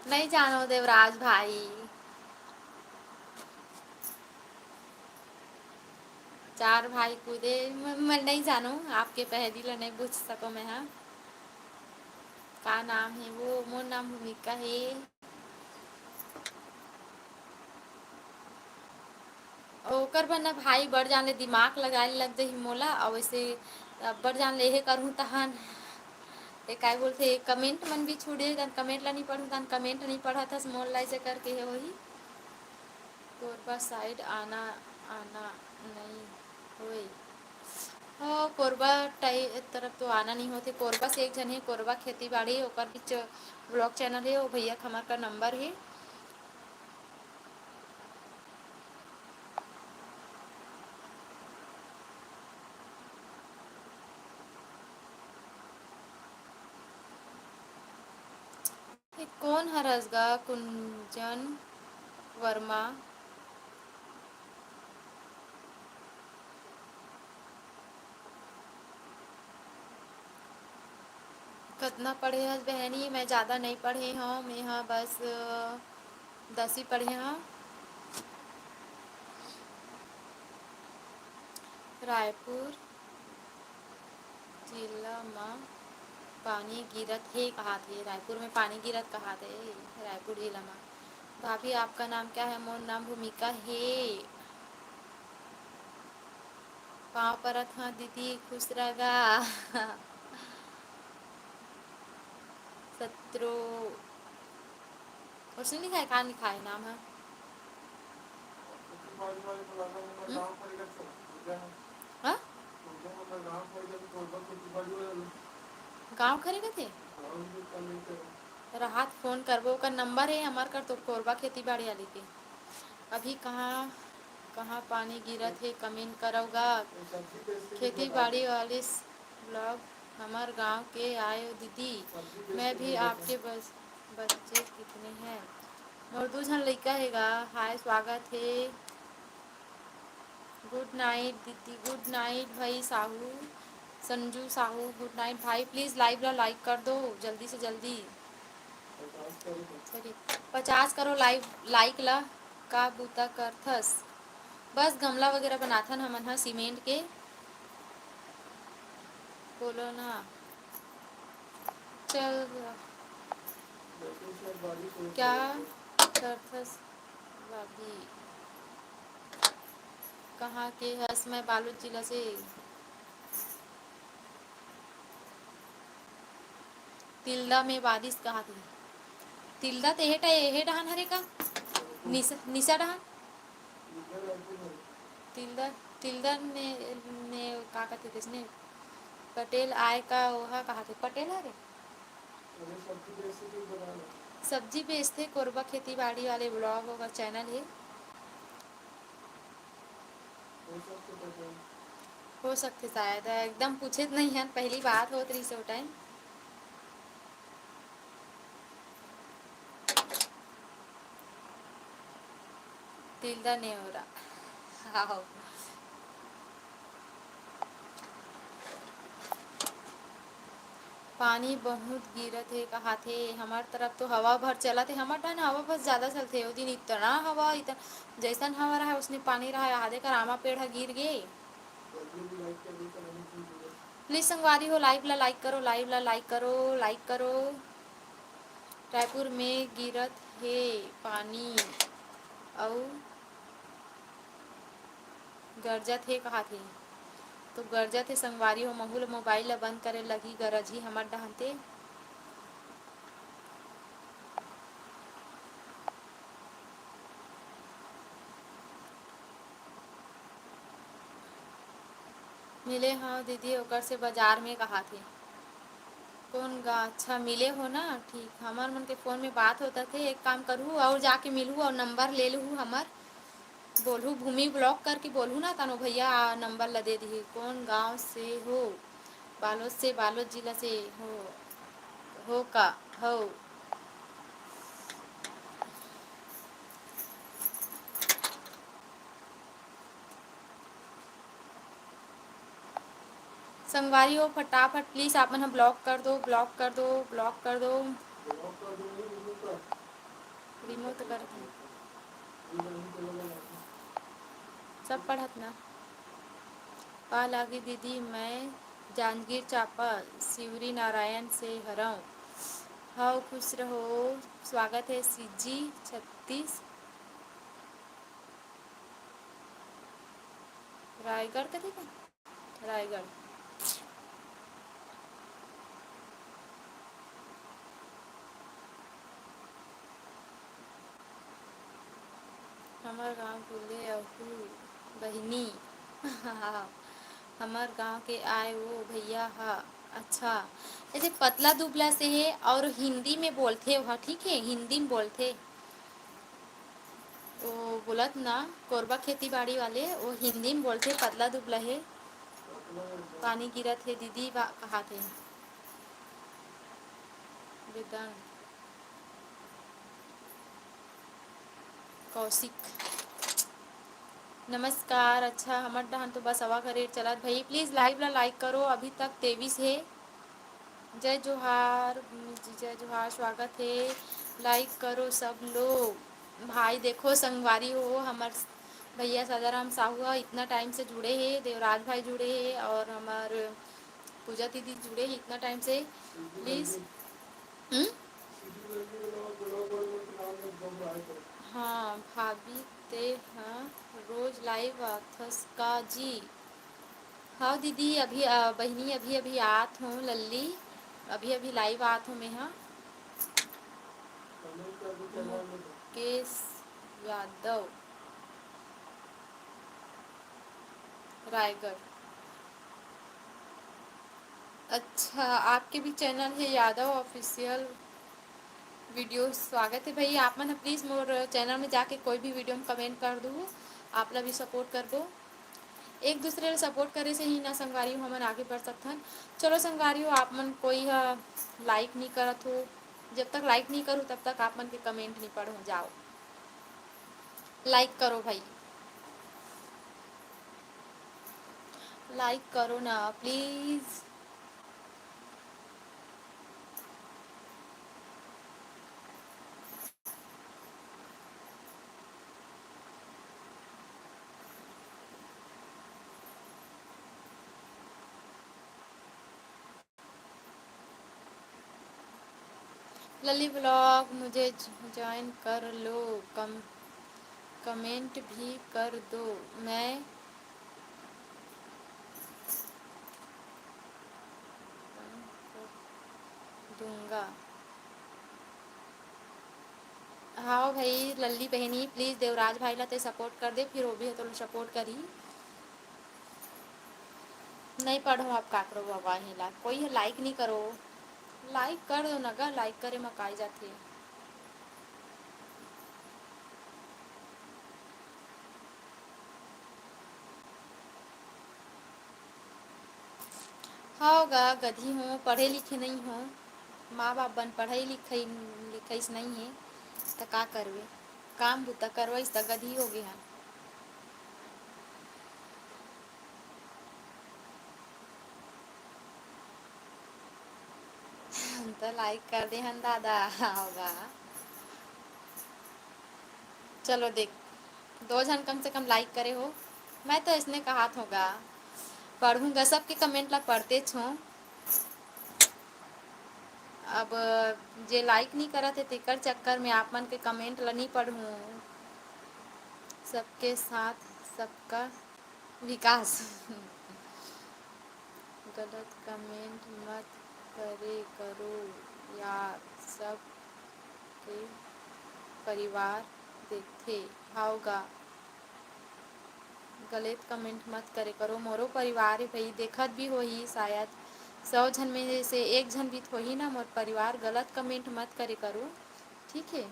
नहीं जानो देवराज भाई, चार भाई कूदे, म-, मैं नहीं जानो, आपके पहेली ला नहीं बुझ सको मैं हा। का नाम हे वो? मोर नाम भूमिका हे। ओकर बर ना भाई बड़ जान ले दिमाग लगाए लग जही मोला, अउ वैसे बड़ जान ले एहे करहूँ तहन, ए काय बोलथे, comment मन भी छूट जही, तहन comment ला नहीं पढ़हूँ, तहन comment नहीं पढ़त हस, मोर ला ऐसे करके हे वही। कोरबा side आना, आना नहीं होए। हो, कोरबा टाई तरफ तो आना नहीं होथे। कोरबा से एक झन हे, कोरबा खेती बाड़ी, ओकर भी च-, vlog channel हे, वो भैया के हमर का number हे। ए, कोन हरस गा कुंजन वर्मा? कतना पढ़े हस बहनी? मैं ज़्यादा नहीं पढ़े हूँ, मैं ह बस, अ, दसवीं पढ़े हूँ। रायपुर जिला म पानी गिरत हे कहात हे, रायपुर में पानी गिरत कहात हे, रायपुर जिला म। भाभी, आपका नाम क्या है? मोर नाम भूमिका हे। पाँव परत हाँ दीदी, खुश रह गा। सत्रो, उसने लिखा है, कहाँ लिखा है नाम है? हम्म? हाँ? गाँव खरे कथे? राहत फोन करबो, ओकर number हे हमर कर तो कोरबा खेती बाड़ी वाली के। अभी कहाँ, कहाँ पानी गिरत हे, comment करव गा। खेती बाड़ी वाली vlog हमर गाँव के आयो दीदी, मैं भी आपके बस, बच्चे कितने हैं? मोर दू झन लइका हे गा। हाय, स्वागत हे। Good night दीदी, good night भाई साहू, संजू साहू, good night भाई। Please live ला like कर दो जल्दी से जल्दी। चलिए, पचास करो live, like ला। का बूता करथस? बस गमला वगैरह बनाथन हमन ह सीमेंट के। बोलो ना। चल, क्या करथस भाभी? कहाँ के हस? मैं बालोद जिला से। तिल्दा में बारिश कहा थे? तिल्दा ते एहे डा-, एहे डहान हरे का? निस-, निशा डहान? तिल्दा, तिल्दा ने, ने का कथे तेसने? पटेल आय का ओहा कहा थे? पटेल हरे? सब्जी बेचथे, कोरबा खेती बाड़ी वाले vlog ओकर channel हे। हो सकथे शायद, एकदम पूछे त नहीं हन, पहली बात होत रहिस ओ time। तिल्दा नेवरा। हाव। पानी बहुत गिरत हे कहाथे। हमर तरफ तो हवा भर चलत हे। हमर डहन हवा भर ज्यादा चलथे। ओ दिन इतना हवा, इतना, जैसन हवा रहा, उसने पानी रहा, आधे कर आमा पेड़ ह गिर गे। Please संगवारी हो, live ला like करो, live ला like करो, like करो। रायपुर में गिरत हे पानी अउ गरजत हे कहाथे। तो गरजत हे संगवारी हो, महू ल mobile ल बंद करे लगही, गरजही हमर डहन ते। मिले हव दीदी, ओकर से बाजार में कहाथे। कोन गा? अच्छा, मिले हो ना? ठीक, हमर मन के phone में बात होता थे। एक काम करहू, अउ जाके मिलहू अउ number ले लहू हमर, बोलहू भूमि vlog करके बोलहू ना, तनो भैया number ल दे दिही। कोन गांव से हो? बालोद से, बालोद जिला से हो, हो का? हो। संगवारी हो, फटाफट please आप मन ह block कर दो, block कर दो, block कर दो। Remove तो करत हन। सब पढ़त ना। का लागी दीदी, मैं जांजगीर चांपा शिवरी नारायण से हरंव। हव, खुश रहो। स्वागत है CG छत्तीस। रायगढ़ कथे का? रायगढ़। हमर गांव भूले अहू बहिनी। हमर गांव के आय वो भैया हा। अच्छा, ऐसे पतला दुबला से हे और हिंदी में बोलथे ओहा, ठीक है, हिंदी में बोलथे। वो बोलत ना, कोरबा खेती बाड़ी वाले, वो हिंदी में बोलथे, पतला दुबला हे, पानी गिरत हे दीदी, बा-, कहाथे। वेदांत। कौशिक। नमस्कार। अच्छा, हमर डहन तो बस हवा का रेट चलत भाई। Please live ला like करो, अभी तक तेईस हे। जय जोहार, जय जोहार, स्वागत हे। Like करो सब लोग। भाई देखो संगवारी हो, हमर भैया सदाराम साहू ह इतना टाइम से जुड़े हे, देवराज भाई जुड़े हे और हमर पूजा दीदी जुड़े हे इतना टाइम से। Please। हम्म? हाँ भाभी, ते ह रोज live आथस का जी? हाँ दीदी, अभी, अ, बहिनी, अभी, अभी आत हूँ लल्ली, अभी, अभी live आत हूँ मैं, हाँ। मुकेश यादव, रायगढ़। अच्छा, आपके भी channel है यादव official video, स्वागत है भाई। आप मन please मोर channel में जाके कोई भी video में comment कर दू, आप ला भी support कर दो। एक दूसरे ला support करे से ही ना संगवारी हो, हमन आगे बढ़ सकथन। चलो संगवारी हो, आप मन कोई ह like नहीं करत हो, जब तक like नहीं करूँ तब तक आप मन के comment नहीं पढ़ो। जाओ like करो भाई, like करो ना please। लली vlog मुझे ज्वाइन कर लो, कम कमेंट भी कर दो। मैं दूंगा। हाँ भाई लल्ली बहनी, please देवराज भाई ला ते support कर दे, फिर वो भी तो support करी। नहीं पढ़ो आप काकरो बाबा हेला, कोई like नहीं करो, like कर दो ना गा, like करे म काय जाथे। हव गा, गधी हों, पढ़े लिखे नइ हों, माँ बाप बन पढ़ई लिखई, लिखईस नइ हे, त का करबे? काम बुता करवईस त गधी होगे हन। त like कर दे हन दादा, हव गा। चलो देख, दो झन कम से कम like करे हो। मैं तो इसने कहात हों गा, पढ़ूंगा, सबके comment ला पढ़तेच हों। अब जे like नहीं करत हे, तेकर चक्कर में आप मन के comment ला नहीं पढ़ूं। सबके साथ सबका विकास। गलत comment मत करे करो यार, सब के परिवार देखथे। हव गा, गलत comment मत करे करो। मोरो परिवार हे भाई, देखत भी होही शायद, सौ झन में से एक झन भी तो होही ना मोर परिवार। गलत comment मत करे करो, ठीक है?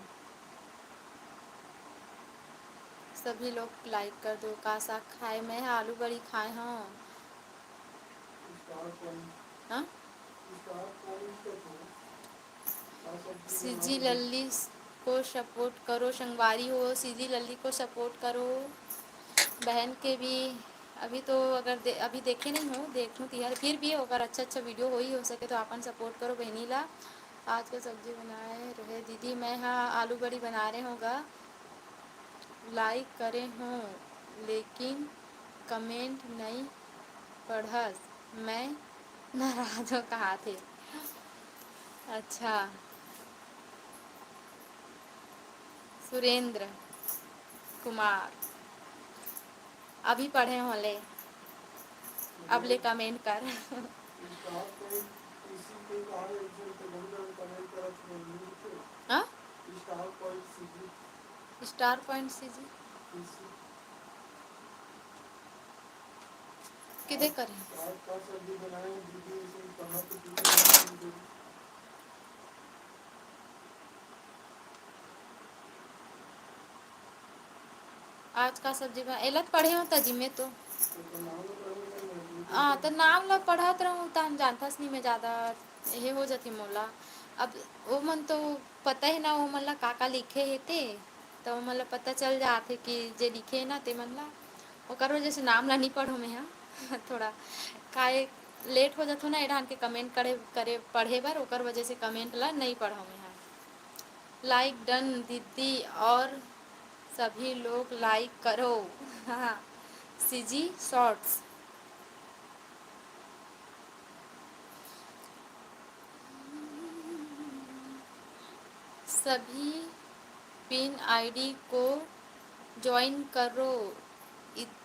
सभी लोग like कर दो। का साग खाए? मैं ह आलू बड़ी खाए हव। हाँ? सीजी लल्ली को support करो, संगवारी हो, सीजी लल्ली को support करो। बहन के भी अभी तो अगर दे, अभी देखे नहीं हो, देखूँ तिहर, फिर भी अगर अच्छा अच्छा video होही, हो सके तो आपन support करो बहनी ला। आज का सब्जी बनाए रहे दीदी, मैं हा आलू बड़ी बना रहे हों गा। Like करे हों लेकिन comment नई पढ़स, मैं नाराज हों कहाथे। अच्छा, सुरेंद्र कुमार, अभी पढ़े हों ले। अब ले comment कर। हाँ? Star Point C G। किदे करे? आज का सब्जी बना? एला त पढ़े हो त जिम्मे तो। हाँ, त नाम ला पढ़त रहूँ त हम जानथस नहीं, मैं ज़्यादा ये हो जाथे मोला। अब वो मन तो पता है ना, वो मन ला का का लिखे हे ते, त वो मन ला पता चल जाथे कि जे लिखे हे ना ते मन ला, ओकर वजह से नाम ला नहीं पढ़ो मैं हा। थोड़ा काहे late हो जाथो ना, एडान के comment करे, करे पढ़े बर, ओकर वजह से comment ला नहीं पढ़ो मैं हा। Like done दीदी, और सभी लोग like करो। हाँ, C G Shorts। सभी पिन I D को join करो। इत-,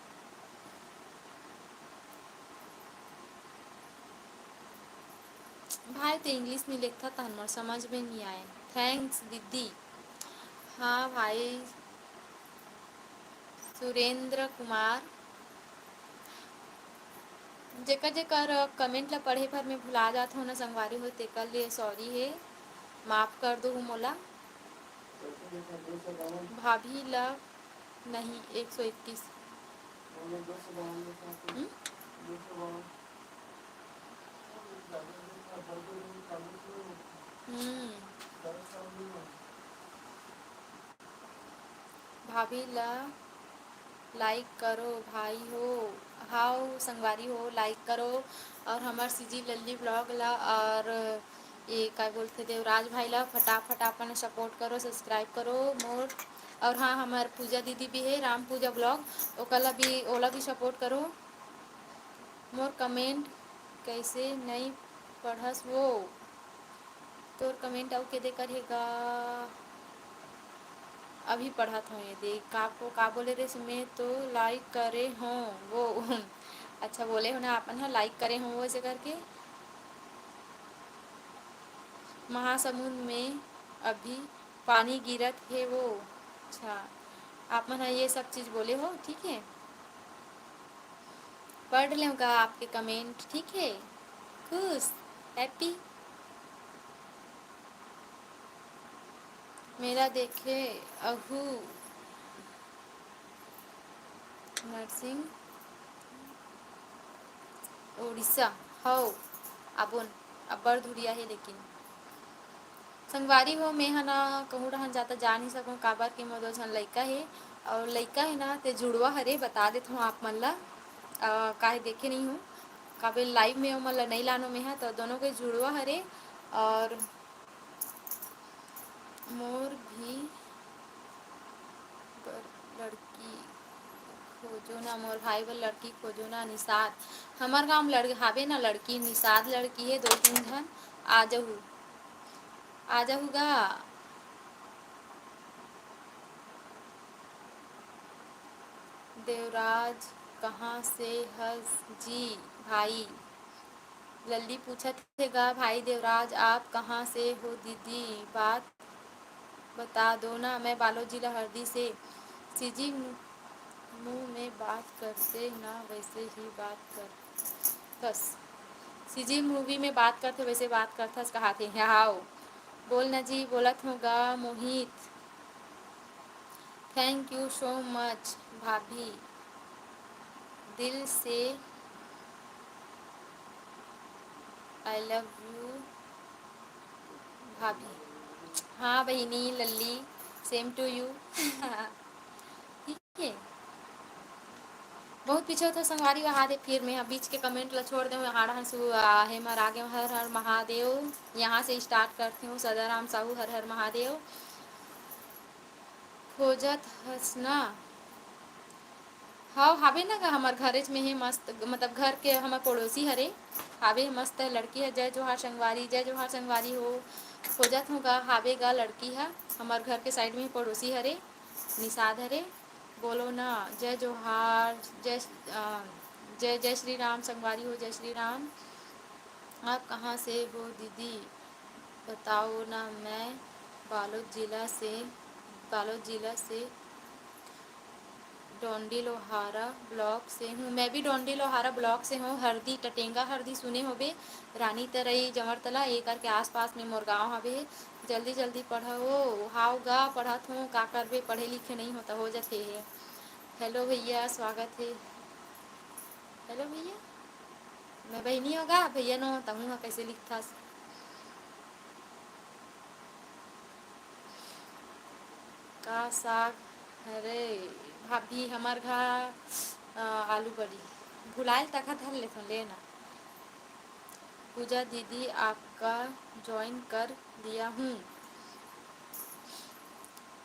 भाई, ते English में लिखता था, हमर समझ में नहीं आए। Thanks दीदी। हाँ भाई, सुरेंद्र कुमार, जेकर जेकर comment ला पढ़े भर में भुला जात हो ना संगवारी हो, तेकर लिए sorry हे, माफ कर दो मोला। भाभी ला नहीं, एक सौ इक्कीस। हम्म? हम्म। भाभी ला like करो भाई हो। हाव संगवारी हो, like करो। और हमर C G लल्ली vlog ला, और ये का बोलथे, देवराज भाई ला फटाफट अपन support करो, subscribe करो मोर। और हाँ, हमर पूजा दीदी भी है, राम पूजा vlog, ओकर ला भी, ओला भी support करो। मोर comment कैसे नहीं पढ़स वो? तोर comment अउ के दे करे गा? अभी पढ़त हूँ ये दे। का, का बोले रे, मैं तो like करे हूँ वो। अच्छा बोले हो ना, अपन ह like करे हूँ वो ऐसे करके। महासमुंद में अभी पानी गिरत हे वो। अच्छा, आप मन ह ये सब चीज़ बोले हो, ठीक है। पढ़ लेंगा आपके comment, ठीक है। खुश, happy। मेला देखे आहू नरसिंह उड़ीसा। हव, आबोन, अब्बड़ धुरिया हे लेकिन। संगवारी हो, मेंह ना कहूँ डहन जाता जा नहीं सकूँ, काबर के मोर दो झन लइका हे, अउ लइका हे ना, ते जुड़वा हरे, बता देत हूँ आप मन ला, अ, काहे देखे नहीं हूँ, काबर live में ओमन ला नहीं लानो मेंह, तो दोनों के जुड़वा हरे, और मोर भी बर लड़की खोजो ना, मोर भाई बर लड़की खोजो ना, निषाद। हमर गाँव म लड़-, हाबे ना लड़की, निषाद लड़की हे, दो तीन झन, आ जहू, आ जहू गा। देवराज, कहाँ से हस जी भाई? लल्ली पूछत हे गा, भाई देवराज, आप कहाँ से हो दीदी? बात बता दो ना, मैं बालोद जिला हरदी से। सीजी मुँह में बात करते ना, वैसे ही बात करथस। सीजी मूवी में बात करथे, वैसे बात करथस, कहाथे। हाव, बोल ना जी, बोलत हो गा मोहित। Thank you so much भाभी, दिल से I love you भाभी। हाँ बहिनी लल्ली, same to you। ठीक है, बहुत पीछे होता संगवारी वहा दे, फिर मैं बीच के comment ला छोड़ दे, हाड़ हंसू आहे मर आगे। हर हर महादेव, यहाँ से start करती हूँ, सदाराम साहू, हर हर महादेव। खोजत हस ना? हव, हावे ना गा, हमर घरेच में हे मस्त, मतलब घर के हमर पड़ोसी हरे, हावे मस्त लड़की हे। जय जोहार संगवारी, जय जोहार संगवारी हो। खोजत हो गा, हावे गा लड़की ह, हमर घर के side में पड़ोसी हरे, निषाद हरे। बोलो ना, जय जोहार, जय, अ, जय जय श्री राम संगवारी हो, जय श्री राम। आप कहाँ से हो दीदी, बताओ ना। मैं बालोद जिला से, बालोद जिला से डोंडी लोहारा ब्लॉक से हूँ। मैं भी डोंडी लोहारा ब्लॉक से हूँ। हरदी, टटेंगा हरदी सुने होबे, रानी तरई, जमरतला, ये करके आसपास में मोर गाँव हवे। जल्दी जल्दी पढ़ो। हाव गा, पढ़त हूँ, का करबे, पढ़े लिखे नहीं होता, हो जाते है। हेलो भैया, स्वागत है। हेलो भैया, मैं बहिनी होगा, भैया नो, तहूँ ह कैसे लिखथस? का साग हरे भाभी? हमर घर, अ, आलू बड़ी। भुलायल तखा धर लेथों, लेना। पूजा दीदी, आपका ज्वाइन कर दिया हूँ।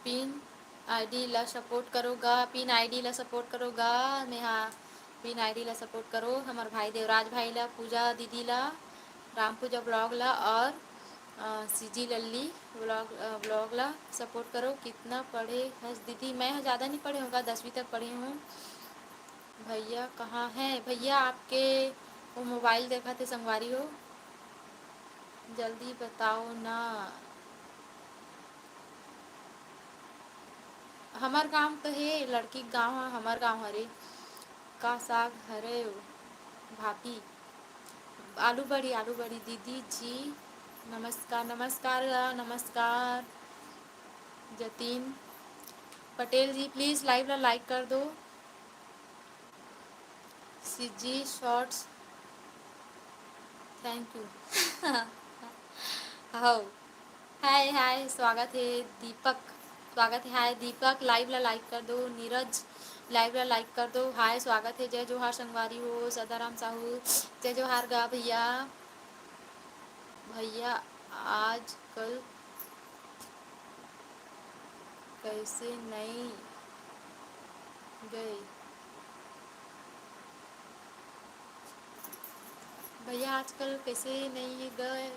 पिन आईडी ला सपोर्ट करो गा, पिन आईडी ला सपोर्ट करो गा। मैं हाँ, पिन आईडी ला सपोर्ट करो, हमर भाई देवराज भाई ला, पूजा दीदी ला, राम पूजा ब्लॉग ला और, अ, सीजी लल्ली ब्लॉग, अ, ब्लॉग ला सपोर्ट करो। कितना पढ़े हस दीदी? मैं ह ज़्यादा नहीं पढ़े होगा, दसवीं तक पढ़े हूँ। भैया कहाँ है? भैया आपके वो मोबाइल देखा थे संगवारी हो, जल्दी बताओ ना। हमर गांव तो हे, लड़की के गांव ह, हमर गांव हरे। का साग हरे भाभी? आलू बड़ी, आलू बड़ी। दीदी जी नमस्कार, नमस्कार, नमस्कार। जतीन पटेल जी, प्लीज लाइव ला लाइक कर दो। CG shorts, thank you. हाव। हाय, हाय, स्वागत है दीपक, स्वागत है। हाय दीपक, लाइव ला लाइक कर दो। नीरज, लाइव ला लाइक कर दो। हाय, स्वागत है। जय जोहार संगवारी हो, सदाराम साहू, जय जोहार गा भैया। भैया, आजकल कैसे नहीं गए? भैया, आजकल कैसे नहीं गए?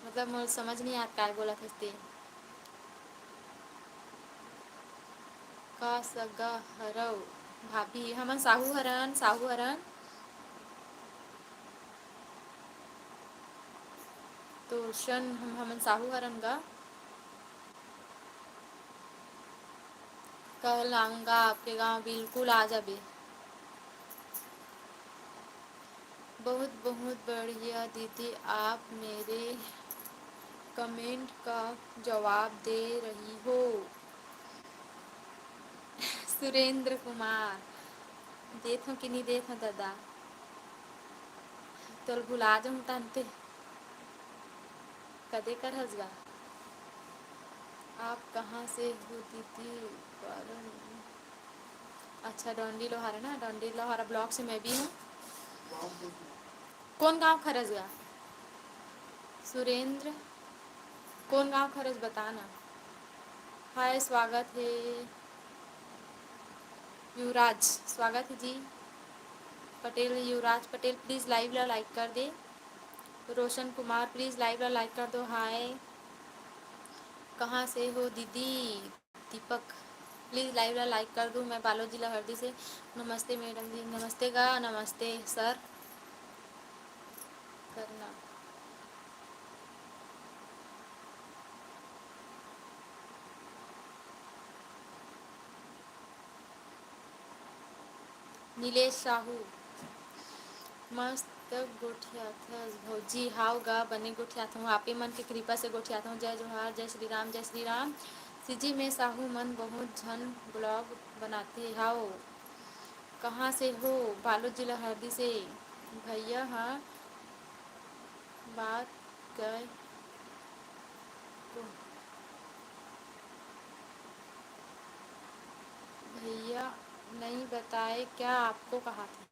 मतलब, मोर समझ नहीं आत काय बोलत हस ते। का सगा हरव भाभी? हमन साहू हरन, साहू हरन। तो शन हम, हमन साहू हरन गा। कल आऊँगा आपके गांव, बिल्कुल आ जाबे। बहुत बहुत बढ़िया दीदी, आप मेरे कमेंट का जवाब दे रही हो। सुरेंद्र कुमार, देत हो कि नहीं देत हो दादा? तोल भुला जाऊँ तहन ते। कदे कर हस गा? आप कहाँ से हो दीदी? अच्छा, डोंडी लोहारा ना, डोंडी लोहारा ब्लॉक से मैं भी हूँ। कौन गांव खरस गा? सुरेंद्र, कौन गांव खरस, बता ना। हाय, स्वागत है युवराज, स्वागत है जी। पटेल, युवराज पटेल, प्लीज लाइव ला लाइक कर दे। रोशन कुमार, प्लीज लाइव ला लाइक कर दो। हाय, कहाँ से हो दीदी? दीपक, प्लीज लाइव ला लाइक कर दो। मैं बालोद जिला हरदी से। नमस्ते मैडम जी। नमस्ते गा, नमस्ते सर। करना। नीलेश साहू, मस्त गोठियाथस भौजी। हाव गा, बने गोठियाथंव, आपे मन के कृपा से गोठियाथंव। जय जोहार, जय श्री राम, जय श्री राम। सीजी में साहू मन बहुत झन ब्लॉग बनाथे। हाव, कहाँ से हो? बालोद जिला हरदी से। भैया हा बात गए को भैया नहीं बताए क्या आपको? कहा था।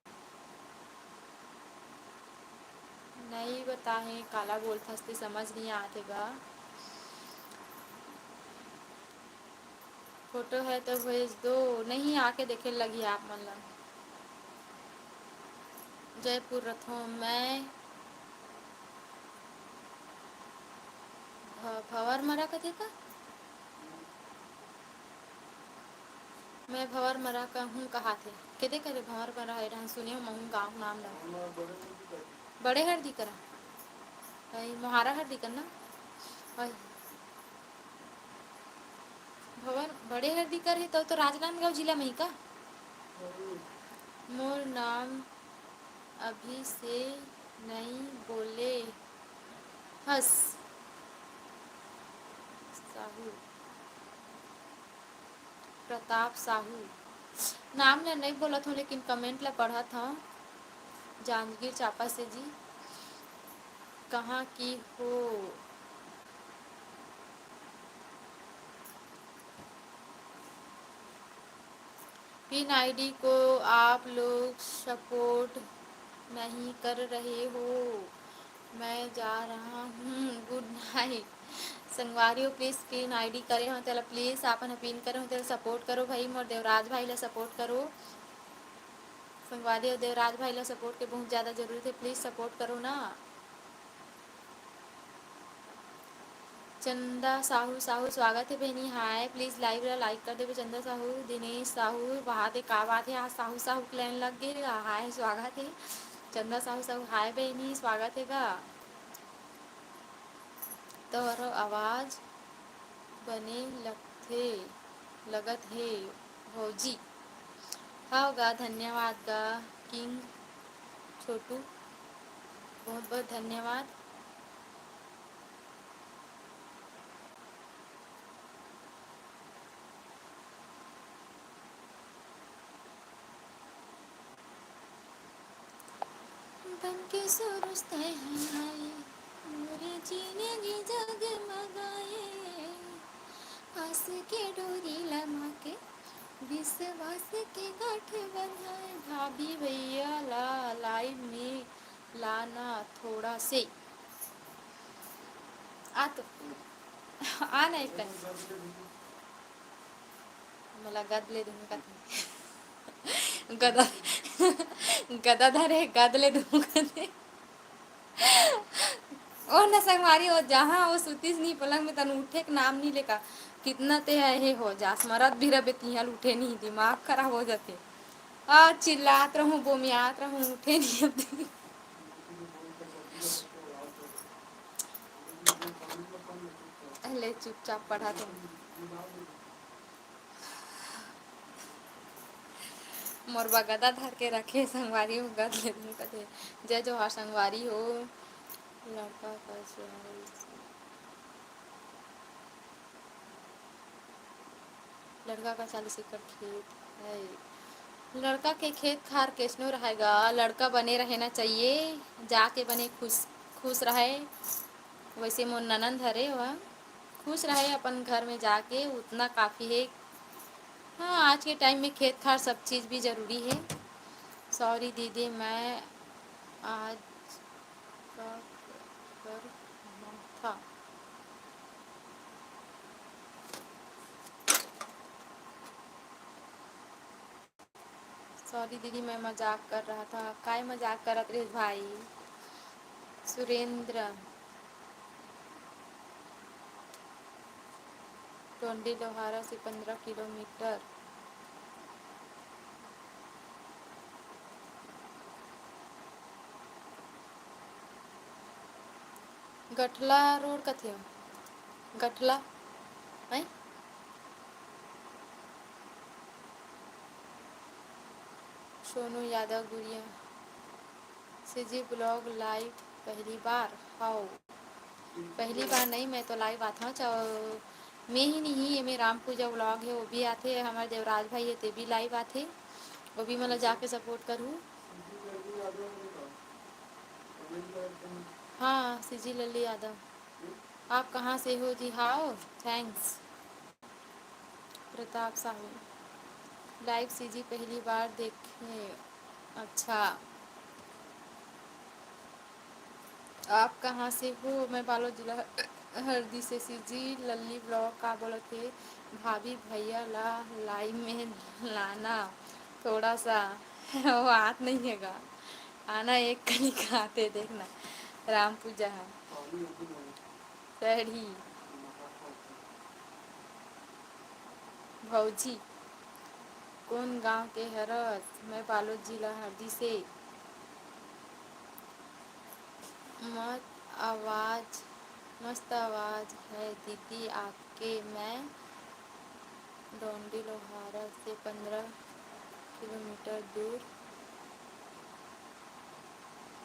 नहीं बताए, काला बोलथस ते समझ नहीं आते गा। फोटो है तो भेज दो। नहीं, आके देखे लगी आप मन ला। जयपुर रथों मैं। भ-, भवर मरा कथे का? मैं भंवर मरा कहूँ कहाथे। केदे करे भंवर मरा हे, रहन सुने हो महूँ गाँव नाम ला। बड़े हरदी करा। भाई, मोहारा हरदी करना। भाई, भंवर बड़े हरदी कर हे, तो, तो राजनांदगांव जिला में ही का? मोर नाम अभी से नई बोले हस। साहू। प्रताप साहू। नाम ल नई बोलत हूँ, लेकिन comment ल पढ़त हूँ। जांजगीर चांपा से जी। कहाँ की हो? पिन आईडी को आप लोग सपोर्ट नहीं कर रहे हो, मैं जा रहा हूँ, गुड नाइट। संगवारी हो, प्लीज पिन आईडी करे हो तेला, प्लीज आप मन पिन करे हो तेला सपोर्ट करो भाई, मोर देवराज भाई ला सपोर्ट करो। संगवारी हो, देवराज भाई ला सपोर्ट के बहुत ज्यादा जरूरत है, प्लीज सपोर्ट करो ना। चंदा साहू, साहू स्वागत हे बहिनी। हाय, प्लीज लाइव ला लाइक कर देबे चंदा साहू। दिनेश साहू, बात हे का बात हे, आज साहू साहू के लाइन लग गे। हाय, स्वागत हे चंदा साहू साहू। हाय बहिनी, स्वागत हे गा। तोहरो आवाज बने लगथे, लगत हे भौजी। हव गा, धन्यवाद गा किंग छोटू, बहुत बहुत धन्यवाद। बन के सुरुज तैं हर आए, मोरे जिनगी जगमगाए। आस के डोरी लमा के, विश्वास के गांठ बंधाए। भाभी भैया ला लाइव में लाना थोड़ा से। आ तो, आ ना एक कन। मोला गद ले दूंगा कथी। गदा, गदा धरे, गद ले दूंगा कथी। ओ न संगवारी हो, जहाँ वो सुतीस नी पलंग में तन उठे के नाम नी लेका। कितना ते हे हो जास, मरद भी रबे तिहां उठे नहीं, दिमाग खराब हो जाते। आ चिल्लात रहूं, बोमियात रहूं, उठे नहीं अब। ले चुपचाप पढ़ा तुम। मोर बगदा धर के रखे संगवारी हो, गद ले तुम कथे। जय जोहार संगवारी हो। लड़का का चालीस लड़का का चालीस एकड़ खेत है। लड़का के खेत खार कैसनो रहेगा, लड़का बने रहना चाहिए, जाके बने खुश, खुश रहे। वैसे मोर ननंद हरे, वह खुश रहे अपन घर में जाके, उतना काफ़ी है। हाँ, आज के टाइम में खेत खार सब चीज़ भी ज़रूरी है। सॉरी दीदी, मैं आज का कर रहा था। सॉरी दीदी, मैं मजाक कर रहा था। काय मजाक करत रहे भाई? सुरेंद्र, टोंडी लोहारा से पंद्रह किलोमीटर। गठला रोड कथे हो? गठला, हैं? सोनू यादव गुड़िया। सीजी ब्लॉग लाइव पहली बार? हाओ, पहली बार नहीं, मैं तो लाइव आथव। मैं ही नहीं, ये मेरा राम पूजा ब्लॉग है, वो भी आथे, हमारे देवराज भाई है, ते भी लाइव आथे, वो भी मतलब जाके सपोर्ट करूँ। हाँ, सीजी लल्ली यादव, आप कहाँ से हो जी? हाओ, thanks. Pratap Sahu, live CG पहली बार देखे। अच्छा, आप कहाँ से हो? मैं बालोद जिला हरदी से। सीजी लल्ली ब्लॉग का बोलत हे? भाभी भैया ला लाइव में लाना थोड़ा सा। वो आत नहीं है गा, आना एक कनिक आते देखना। राम पूजा है। सड़ी भौजी, कोन गांव के हरस? मैं बालोद जिला हरदी से। मत आवाज, मस्त आवाज है दीदी आपके। मैं डोंडी लोहारा से पंद्रह किलोमीटर दूर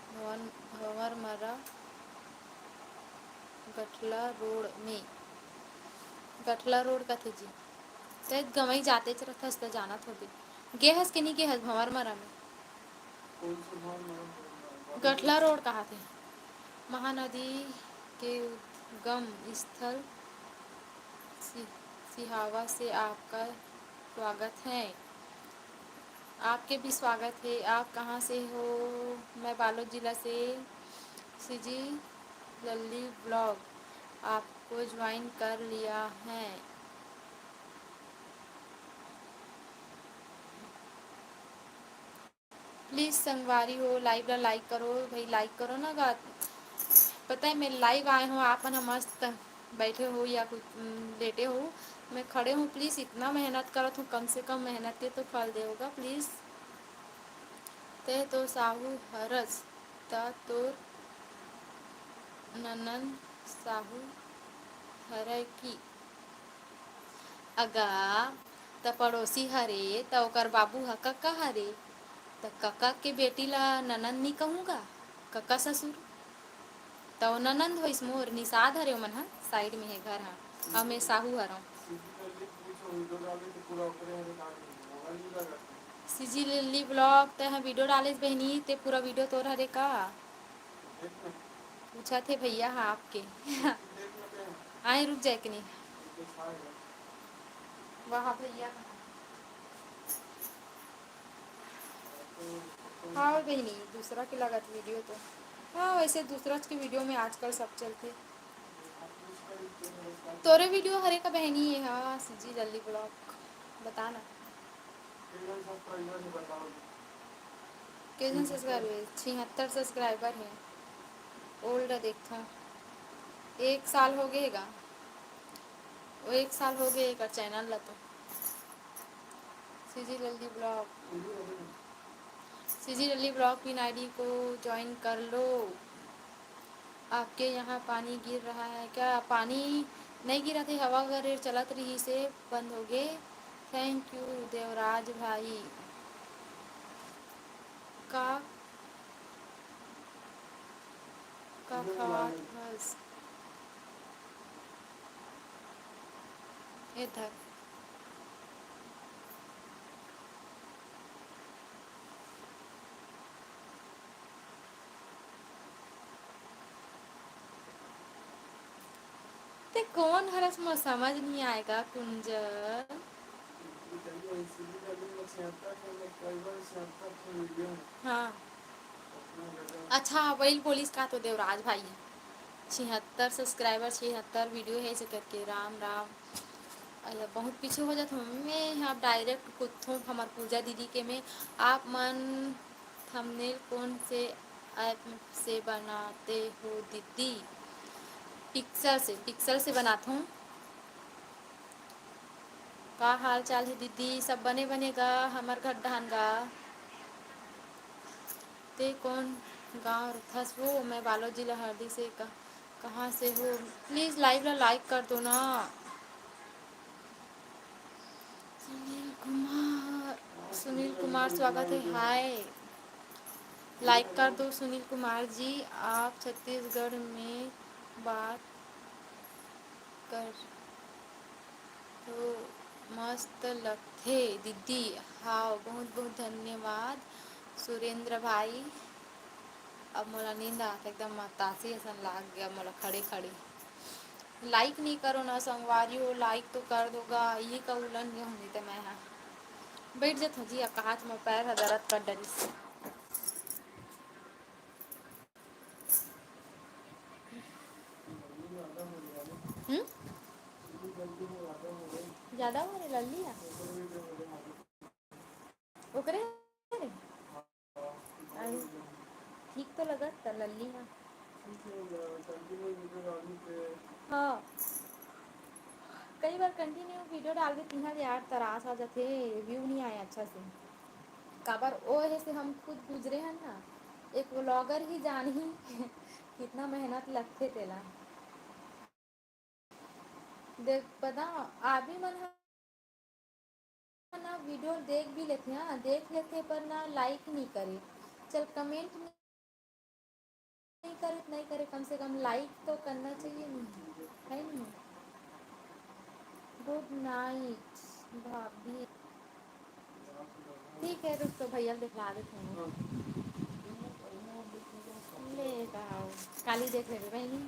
भवन, भंवरमरा गठला रोड में। गठला रोड कथे जी। ते गंवई जातेच रथस त जानत होबे। गे हस के नी गे हस भंवरमरा में? गठला रोड कहाथे। महानदी के उद्गम स्थल सि-, सिहावा से आपका स्वागत है। आपके भी स्वागत है। आप कहाँ से हो? मैं बालोद जिला से। सीजी लल्ली ब्लॉग आपको ज्वाइन कर लिया है। प्लीज संगवारी हो, लाइव ला लाइक करो भाई, लाइक करो ना गा। पता है, मैं लाइव आए हूँ, आप मन ह मस्त बैठे हो या कुछ, उम, लेटे हो। मैं खड़े हूँ, प्लीज इतना मेहनत करत हूँ, कम से कम मेहनत के तो फल दे होगा प्लीज। ते तो साहू हरस, त तोर ननन साहू हरय की? अगा, त पड़ोसी हरे, त ओकर बाबू ह कका हरे, त कका के बेटी ला ननंद नी कहूँ गा, कका ससुर। त ओ ननंद होइस मोर, निषाद हरे ओमन ह, साइड में हे घर ह, अउ मैं साहू हरंव। सीजी लल्ली ब्लॉग, तैं ह वीडियो डालेस बहिनी, ते पूरा वीडियो तोर हरे का? पूछत हे भैया ह आपके। आए रुक जाए के नहीं। वाह भैया। हाँ बहिनी, दूसरा के लागत वीडियो तो। हाँ, वैसे दूसरा के वीडियो में आजकल सब चलथे। तोरे वीडियो हरे का बहिनी ये? हाँ, सीजी लल्ली ब्लॉग, बता ना। के झन सब्सक्राइबर हे, बताओ। के झन सब्सक्राइबर? छिहत्तर सब्सक्राइबर हे। ओल्ड देखथों, एक साल हो गे हे गा, वो एक साल हो गे एकर चैनल ला तो। सीजी लल्ली ब्लॉग, सीजी लल्ली ब्लॉग पिन आईडी को ज्वाइन कर लो। आपके यहाँ पानी गिर रहा है क्या? पानी नहीं गिरा थे, हवा गरेर चलत रही से बंद हो गए। थैंक यू देवराज भाई। का, का खात हस? ए धर। ते कोन हरस, मोर समझ नहीं आएगा कुंजन। हाँ। अच्छा, वही बोलिस का तो देवराज भाई, छिहत्तर सब्सक्राइबर, छिहत्तर वीडियो है, ऐसे करके। राम राम। अरे, बहुत पीछे हो जात हूँ मैं, आप डायरेक्ट कूदथों हमर पूजा दीदी के में। आप मन थंबनेल कौन से ऐप से बनाते हो दीदी? पिक्सेल से, पिक्सेल से बनाथों। का हाल चाल हे दीदी? सब बने बने गा हमर घर डहान गा। ते कौन गाँव रथस वो? मैं बालोद जिला हरदी से। कहाँ से हो? प्लीज लाइव ला लाइक कर दो ना। सुनील कुमार, सुनील कुमार स्वागत है। हाय, लाइक कर दो सुनील कुमार जी। आप छत्तीसगढ़ में बात कर तो मस्त लगथे दीदी। हाव, बहुत बहुत धन्यवाद सुरेंद्र भाई। अब मोला नींद आत एकदम मतासी असन लाग गया मोला खड़े खड़े। लाइक नहीं करो ना संगवारी हो, लाइक तो कर दो गा। ये का उलन नहीं होंगे ते मैं हा बैठ जात हूँ जी। अब कहा मैं पैर हा दर्द कर डरिस। हम्म? ज्यादा हो रे लल्ली हा। ओकरे रे? अरे, ठीक तो लगत त लल्ली हा। हाँ। कई बार कंटिन्यू वीडियो डालबे तिहां ले यार तरास आ जाथे, व्यू नहीं आया। अच्छा से, काबर ओ हे से हम खुद गुजरे हन ना, एक vlogger ही जानही कितना मेहनत लगथे तेला। देख पता, आदमी मन ह ना video देख भी लेथे, हाँ, देख लेथे, पर ना like नहीं करे। चल, comment नहीं करे, नहीं करे, कम से कम like तो करना चाहिए, नहीं है नहीं? Good night भाभी। ठीक है, रुक तो भैया दिखला देते हैं। ले आओ, काली देख लेबे बहनी।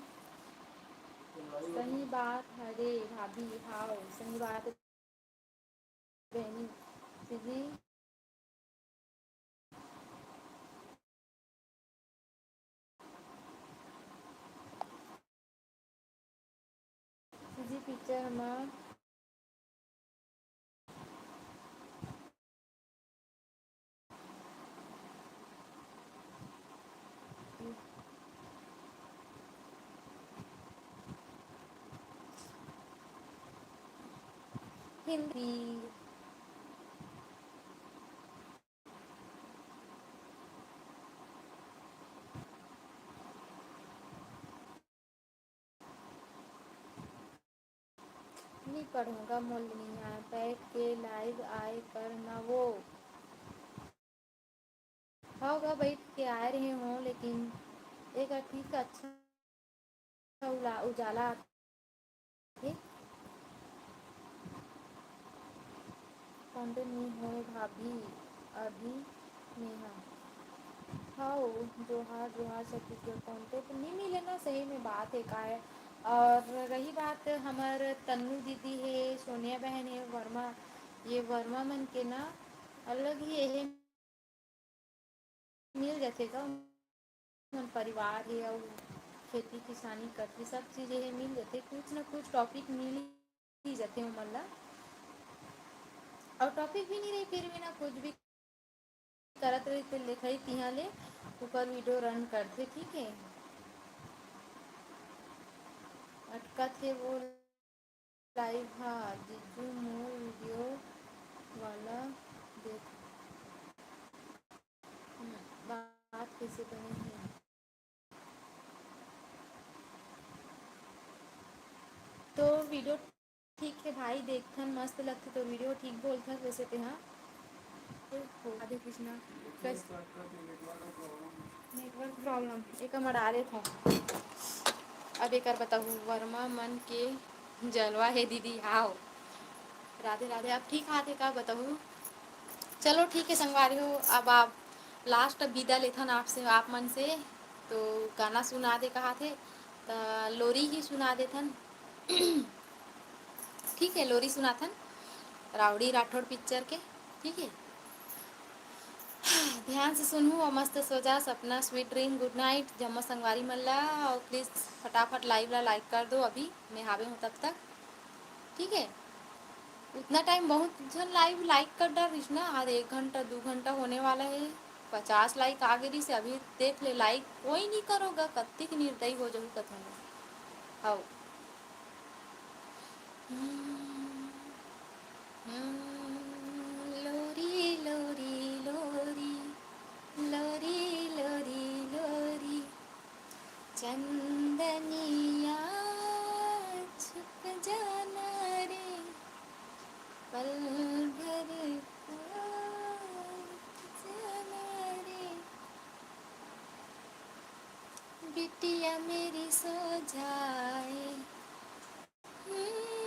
सही बात है रे भाभी, हाव, सही बात है बहनी। जी, जी, picture हमार हिंदी। नहीं पढ़ूंगा, मोल नहीं आए, बैठ के live आए कर ना वो। हव गा, बैठ के आए रहे हो, लेकिन एक ठीक अच्छा उला-, उजाला आथे। Contact नहीं हो भाभी, अभी नेहा। हाओ, जोहार, जोहार छत्तीसगढ़। Contact नहीं मिले ना, सही में बात है का है। और रही बात हमर तन्नू दीदी है, सोनिया बहन है, वर्मा, ये वर्मा मन के ना अलग ही ये मिल जाथे का, मन परिवार हे अउ खेती किसानी करथे, सब चीज हे मिल जाथे, कुछ ना कुछ topic मिल ही जाथे ओमन ला। अउ topic भी नहीं रही, फिर भी ना कुछ भी करत रही, तो लिखाई तिहा ले ऊपर video run करथे, ठीक है। अटकत हे वो live हा जीजू मोर video वाला देख। हम्म, बात कैसे बने है? तो video ठीक है भाई, देखथन मस्त लगथे तो video ठीक बोलथस वैसे ते हाँ। ओहो, राधे कृष्णा। कैसे? Network problem, एक मड़ा देथव। अब एकर बताहू, वर्मा मन के जलवा हे दीदी, हाव। राधे राधे, आप ठीक हाथ है का बताहू? चलो ठीक है संगवारी हो, अब आप last विदा लेथन आपसे, आप मन से, तो गाना सुना दे कहा थे, त लोरी ही सुना देथन। ठीक है, लोरी सुनाथन रावड़ी राठौड़ picture के, ठीक है। ध्यान से सुनहू और मस्त सो जा, सपना sweet dream, good night जम्मो संगवारी मन ला। और please फटाफट live ला like कर दो, अभी मैं हावे हूँ तब तक, ठीक है। उतना time बहुत झन live like कर डारिस ना, आज एक घंटा दू घंटा होने वाला है, पचास like आ गे रिस, अभी देख ले like कोई नहीं करोगा, कत्तिक निर्दयी हो जाहू कथन। हव। हम्म, हम्म, लोरी, लोरी, लोरी, लोरी, लोरी, लोरी। चंदनिया छुप जाना रे, पल भर का जाना रे। बिटिया मेरी सो जाए, हम्म,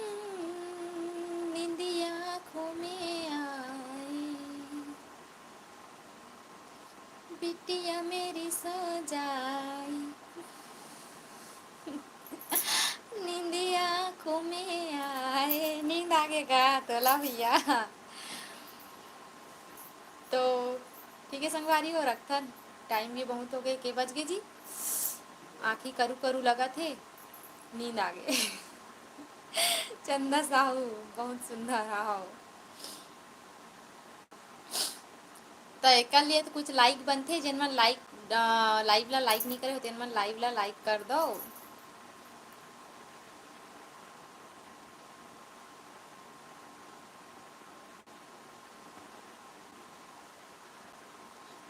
निंदिया आँखों में आए। बिटिया मेरी सो जाए, निंदिया आँखों में आए। नींद आ गे का तोला भैया? तो ठीक है संगवारी हो, रखथन, time भी बहुत हो गए, के बज गए जी, आँखी करू करू लगत हे, नींद आ गए। चंदा साहू, बहुत सुंदर, हाँ, हाँ। तो एकर लिए तो कुछ like बनथे, जेन मन like, अ, live ला like नहीं करे हो, तेन मन live ला like कर दो।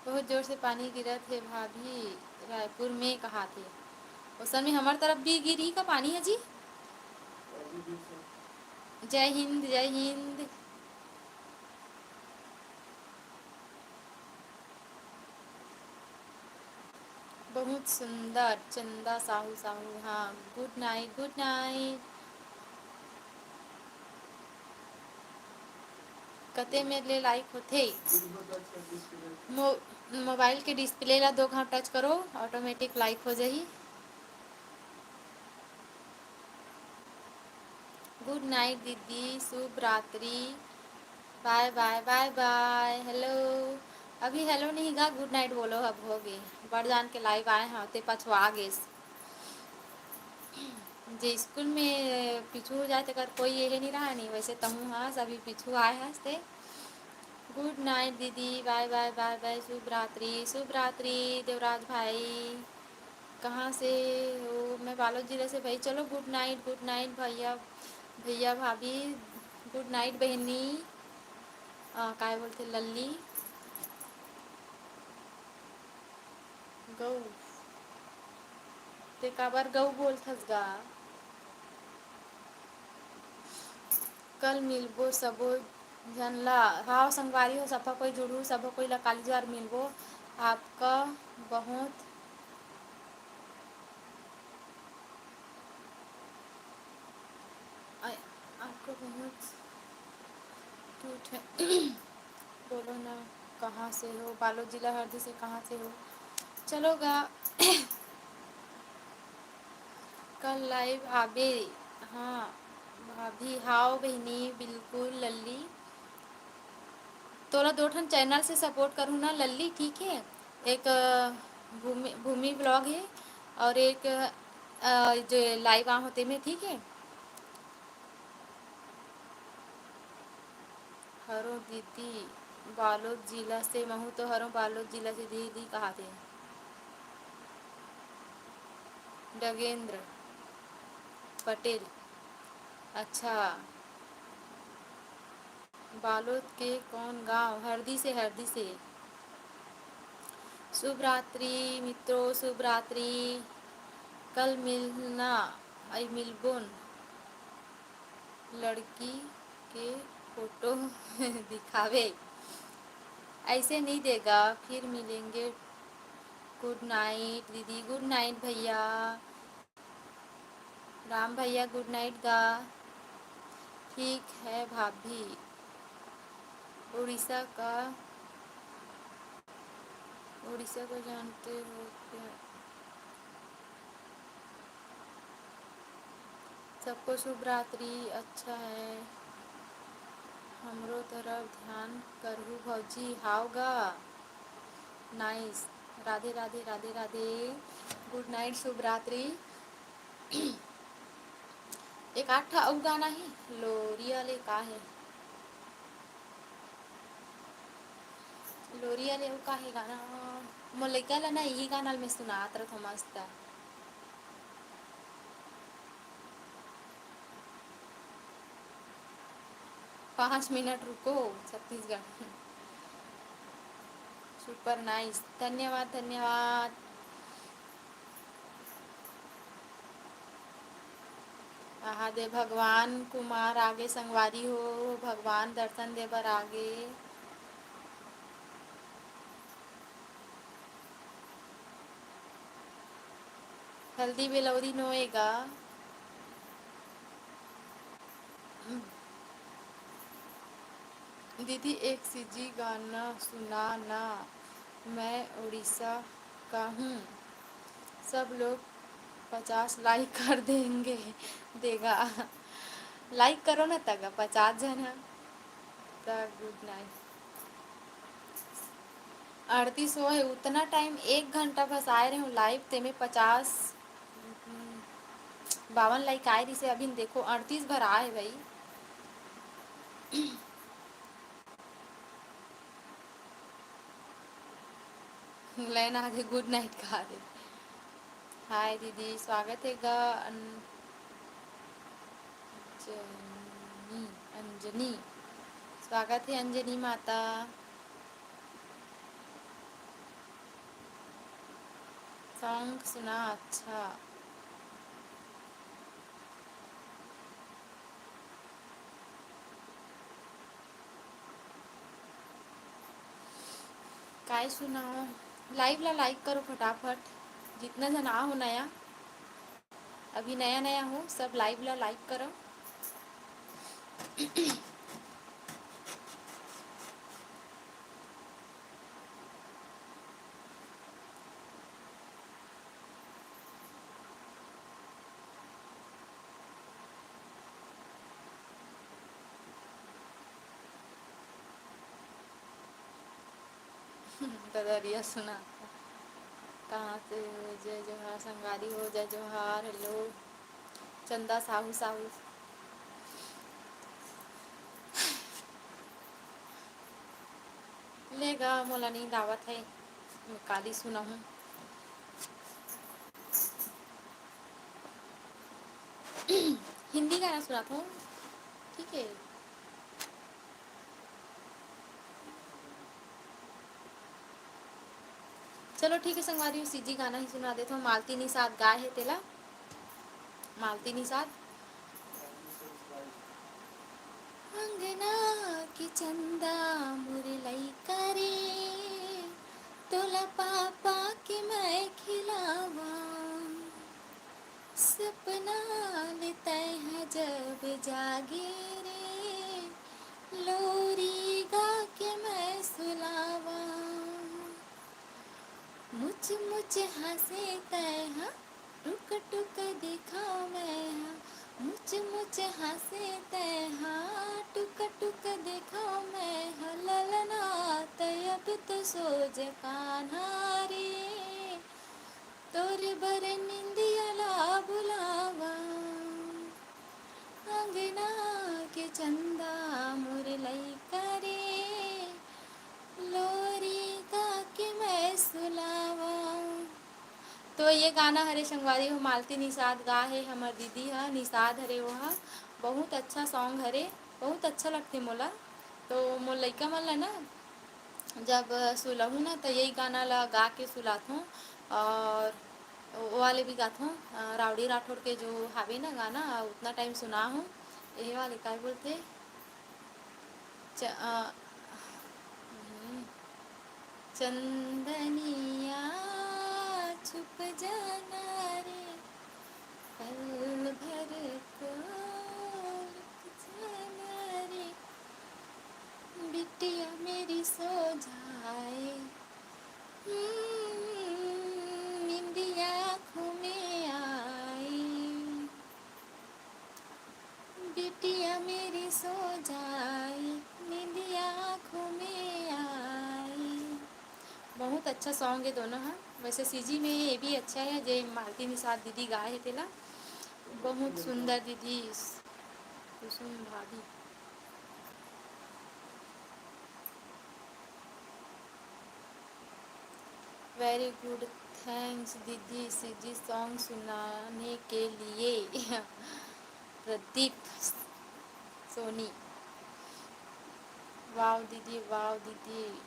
बहुत जोर से पानी गिरत हे भाभी, रायपुर में कहाथे। ओ सर में हमर तरफ भी गिरी का पानी है जी? अभी भी सर। जय हिंद, जय हिंद। बहुत सुंदर, चंदा साहू, साहू, हाँ, good night, good night। कते मेर ले लाइक होथे? मो-, मोबाइल के डिस्प्ले ला दो घाव टच करो, ऑटोमेटिक लाइक हो जाही। गुड नाइट दीदी, शुभ रात्रि, बाय बाय, बाय बाय, हेलो। अभी हेलो नहीं गा, गुड नाइट बोलो, अब हो गे। बड़ जान के लाइव आए हैं, ते पछवा गेस। जे स्कूल में पीछू हो जाए, तेकर कोई ये नहीं रहा नहीं, वैसे तहूँ हस, अभी पीछू आए हस ते। गुड नाइट दीदी, बाय बाय, बाय बाय, शुभ रात्रि, शुभ रात्रि देवराज भाई। कहाँ से हो? मैं बालोद जिला से भाई। चलो, गुड नाइट, गुड नाइट भैया, भैया भाभी, गुड नाइट बहिनी। अ, काय बोलथे लल्ली? गऊ, ते काबर गऊ बोलथस गा? कल मिलबो सबो झन ला। हाव संगवारी हो, सफा कोई जुड़ू, सबो कोई ला काली जुहार मिलबो। आपका बहुत, आ-, आपका बहुत टूट है। बोलो ना, कहाँ से हो? बालोद जिला हरदी से कहाँ से हो? चलो गा। कल लाइव आबे। हाँ भाभी, हाव बहिनी, बिल्कुल लल्ली। तोला दो ठन चैनल से सपोर्ट करूँ ना लल्ली, ठीक है? एक, अ, भूमि, भूमि ब्लॉग है और एक, अ, जो लाइव आ होते में, ठीक है? हरो दीदी, बालोद जिला से, महू तो हरो बालोद जिला से दीदी कहाथे। डगेंद्र पटेल, अच्छा, बालोद के कौन गांव? हरदी से, हरदी से। शुभ रात्रि मित्रों, शुभ रात्रि। कल मिलना, आई मिलबोन। लड़की के फोटो दिखावे, ऐसे नहीं देगा, फिर मिलेंगे। गुड नाइट दीदी, गुड नाइट भैया। राम भैया, गुड नाइट गा। ठीक है भाभी। उड़ीसा का, उड़ीसा को जानते हो क्या? सबको शुभ रात्रि। अच्छा है, हमरो तरफ ध्यान करहु भौजी। हाव गा। नाइस। राधे राधे, राधे राधे। गुड नाइट, शुभ रात्रि। एक आठ ठा अउ गाना हे, लोरिया ले का हे, लोरिया ले अउ का हे गाना, मोर लइका ला ना इही गाना ल मैं सुनात रथों मस्त। पाँच मिनट रुको, छत्तीसगढ़। सुपर नाइस, धन्यवाद, धन्यवाद। आहा दे भगवान कुमार आगे संगवारी हो, भगवान दर्शन दे बर आगे। हल्दी बेलौरी नोएगा। दीदी एक सीजी गाना सुना ना, मैं उड़ीसा का हूँ। सब लोग पचास लाइक कर देंगे, देगा। लाइक करो ना तगा पचास झन ह। त गुड नाइट। अड़तीस हो है, उतना टाइम एक घंटा बस आए रहे हूँ लाइव, तेमे पचास, बावन लाइक आए रहिसे, अभी देखो अड़तीस भर आए भाई। लाइन आगे गुड नाइट कहा दे। हाय दीदी, स्वागत है गा अंजनी, अंजनी, स्वागत है अंजनी माता। Song सुना अच्छा। काय सुनाओ? Live ला like करो फटाफट, जितना झन आ हो नया, अभी नया नया हो, सब live ला like करो। ददरिया सुना। कहाँ से हो? जय जोहार संगवारी हो, जय जोहार। Hello चंदा साहू, साहू। ले गा, मोला नींद आवत है, मैं काली सुना हूँ। हिंदी गाना सुनात हूँ, ठीक है। चलो ठीक है संगवारी, सीजी गाना ही सुना देत हूँ। मालती निषाद गाए है तेला। मालती निषाद। अंगना के चंदा मोर लइका रे, तोला पापा के मैं खिलावा। सपना ले तैं ह जब जागे रे, लोरी गा के मैं सुलावा। मुच मुच हंसे तैं ह, टुक टुक देखा मैं ह। मुच मुच हंसे तैं ह, टुक टुक देखा मैं ह। ललना तैं अब तो सोज कान्हा रे, तोर बर निंदिया ला बुलावा। अंगना के चंदा मोर लइका रे, लोरी गा के मैं सुलावा। तो ये गाना हरे संगवारी हो, मालती निषाद गा हे, हमर दीदी ह निषाद हरे, वो ह बहुत अच्छा song हरे, बहुत अच्छा लगथे मोला। तो मोर लइका मन ला ना जब सुलाहूँ ना, तो यही गाना ला गा के सुलाथों। और वो वाले भी गाथों, अ, रावड़ी राठौड़ के जो हावे ना गाना, अ, उतना time सुना हूँ। ये वाले काय बोलते, च-, अ, हम्म, चंदनिया छुप जाना रे, पल भर को रुक जाना रे, बिटिया मेरी सो जाए, हम्म, निंदिया आँखों में आए। बिटिया मेरी सो जाए, निंदिया आँखों में आए। बहुत अच्छा song है दोनों, हाँ। वैसे सीजी में ये भी अच्छा है, जे मालती निषाद दीदी गाए है तेला। बहुत सुंदर दीदी, कुसुम भाभी। Very good, thanks दीदी, सीजी song सुनाने के लिए। प्रदीप सोनी, wow दीदी, wow दीदी,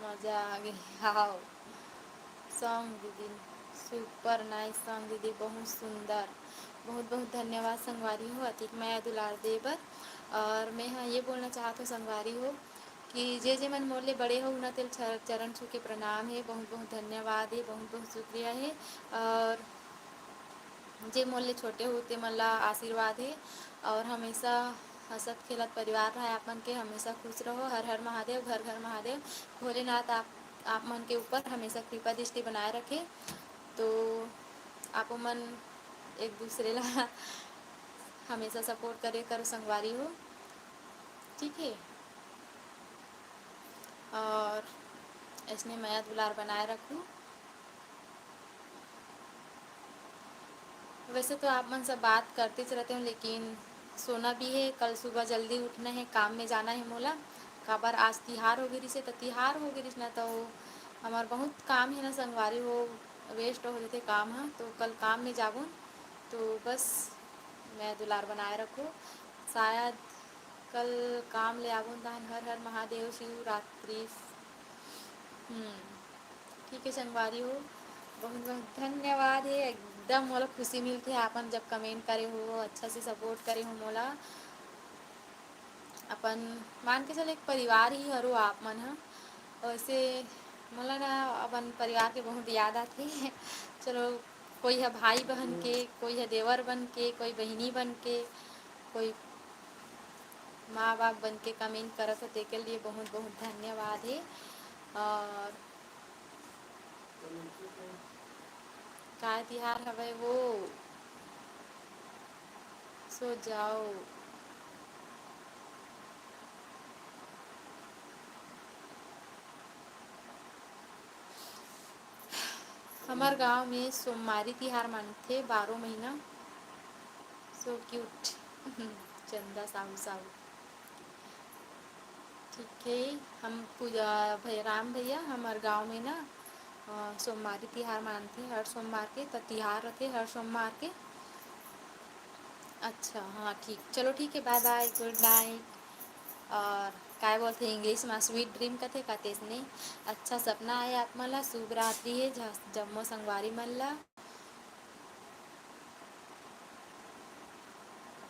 मजा आ गई। Wow song दीदी, super nice song दीदी, बहुत सुंदर। बहुत बहुत धन्यवाद संगवारी हो, अतिक मया दुलार दे बर। और मैं हाँ ये बोलना चाहत हूँ संगवारी हो, कि जे जे मन मोर ले बड़े हो ना, तेल चर-, चरण छू के प्रणाम हे, बहुत बहुत धन्यवाद हे, बहुत बहुत शुक्रिया हे। और जे मोर ले छोटे हो, ते मन ला आशीर्वाद हे। और हमेशा हंसत खेलत परिवार रहे आप मन के, हमेशा खुश रहो। हर हर महादेव, घर घर महादेव, भोलेनाथ आप, आप मन के ऊपर हमेशा कृपा दृष्टि बनाए रखे। तो आप मन एक दूसरे ला हमेशा support करे करो संगवारी हो, ठीक है। और ऐसने मया दुलार बनाए रखू। वैसे तो आप मन से बात करतेच रहते हो, लेकिन सोना भी है, कल सुबह जल्दी उठना है, काम में जाना है मोला। काबर आज तिहार हो गे रिसे, तो तिहार हो गे रिस ना, तो हमार बहुत काम है ना संगवारी हो, waste हो जाते काम है, तो कल काम में जाबो। तो बस मया दुलार बनाए रखो। शायद कल काम ले आबो तहन हर हर महादेव शिवरात्रि। हम्म, ठीक है संगवारी हो, बहुत बहुत धन्यवाद हे। एकदम मोला खुशी मिलथे, आपन जब comment करे हो, अच्छा से support करे हो मोला। अपन मान के चल, एक परिवार ही हरो आप मन ह। वैसे मोला ना अपन परिवार के बहुत याद आथे। चलो, कोई ह भाई बहन के, कोई ह देवर बन के, कोई बहिनी बन के, कोई माँ बाप बन के comment करत हो, तेके लिए बहुत बहुत धन्यवाद हे। और काय तिहार हवय वो? सो जाओ। हमर गांव में सोमवारी तिहार मनथे बारो महीना। So cute। चंदा साहू साहू। ठीक है, हम पूजा भै-, राम भैया, हमर गांव में ना, अ, सोमवारी तिहार मानथे हर सोमवार के, त तिहार रथे हर सोमवार के। अच्छा, हाँ, ठीक, चलो ठीक है, bye bye, good night। और काय बोलथे English में, sweet dream कथे, कथे इसने। अच्छा सपना आए आप मन ला, शुभ रात्रि हे झ-, जम्मो संगवारी मन ला।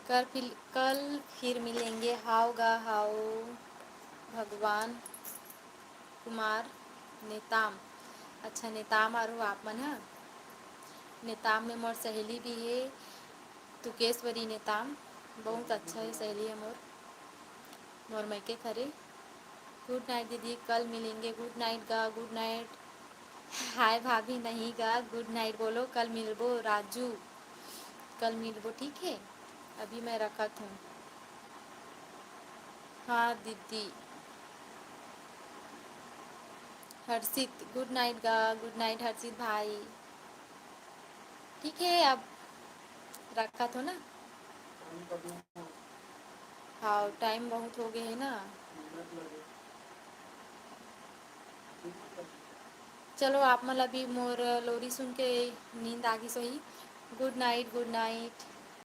कल फिर, कल फिर मिलेंगे। हाव गा, हाव भगवान कुमार नेताम। अच्छा, नेताम आरू आप मन ह। नेताम में मोर सहेली भी हे, तुकेश्वरी नेताम। बहुत अच्छा हे सहेली हे मोर, मोर मइके खरे। Good night दीदी, कल मिलेंगे। Good night गा, good night। हाय भाभी, नहीं गा, good night बोलो, कल मिलबो राजू, कल मिलबो, ठीक है? अभी मैं रखत हूँ। हाँ दीदी। हर्षित, good night गा, good night हर्षित भाई। ठीक है, अब रखत हो ना। हाँ, time बहुत हो गए है ना। चलो, आप मन ला भी मोर लोरी सुन के नींद आ गिस होही। Good night, good night।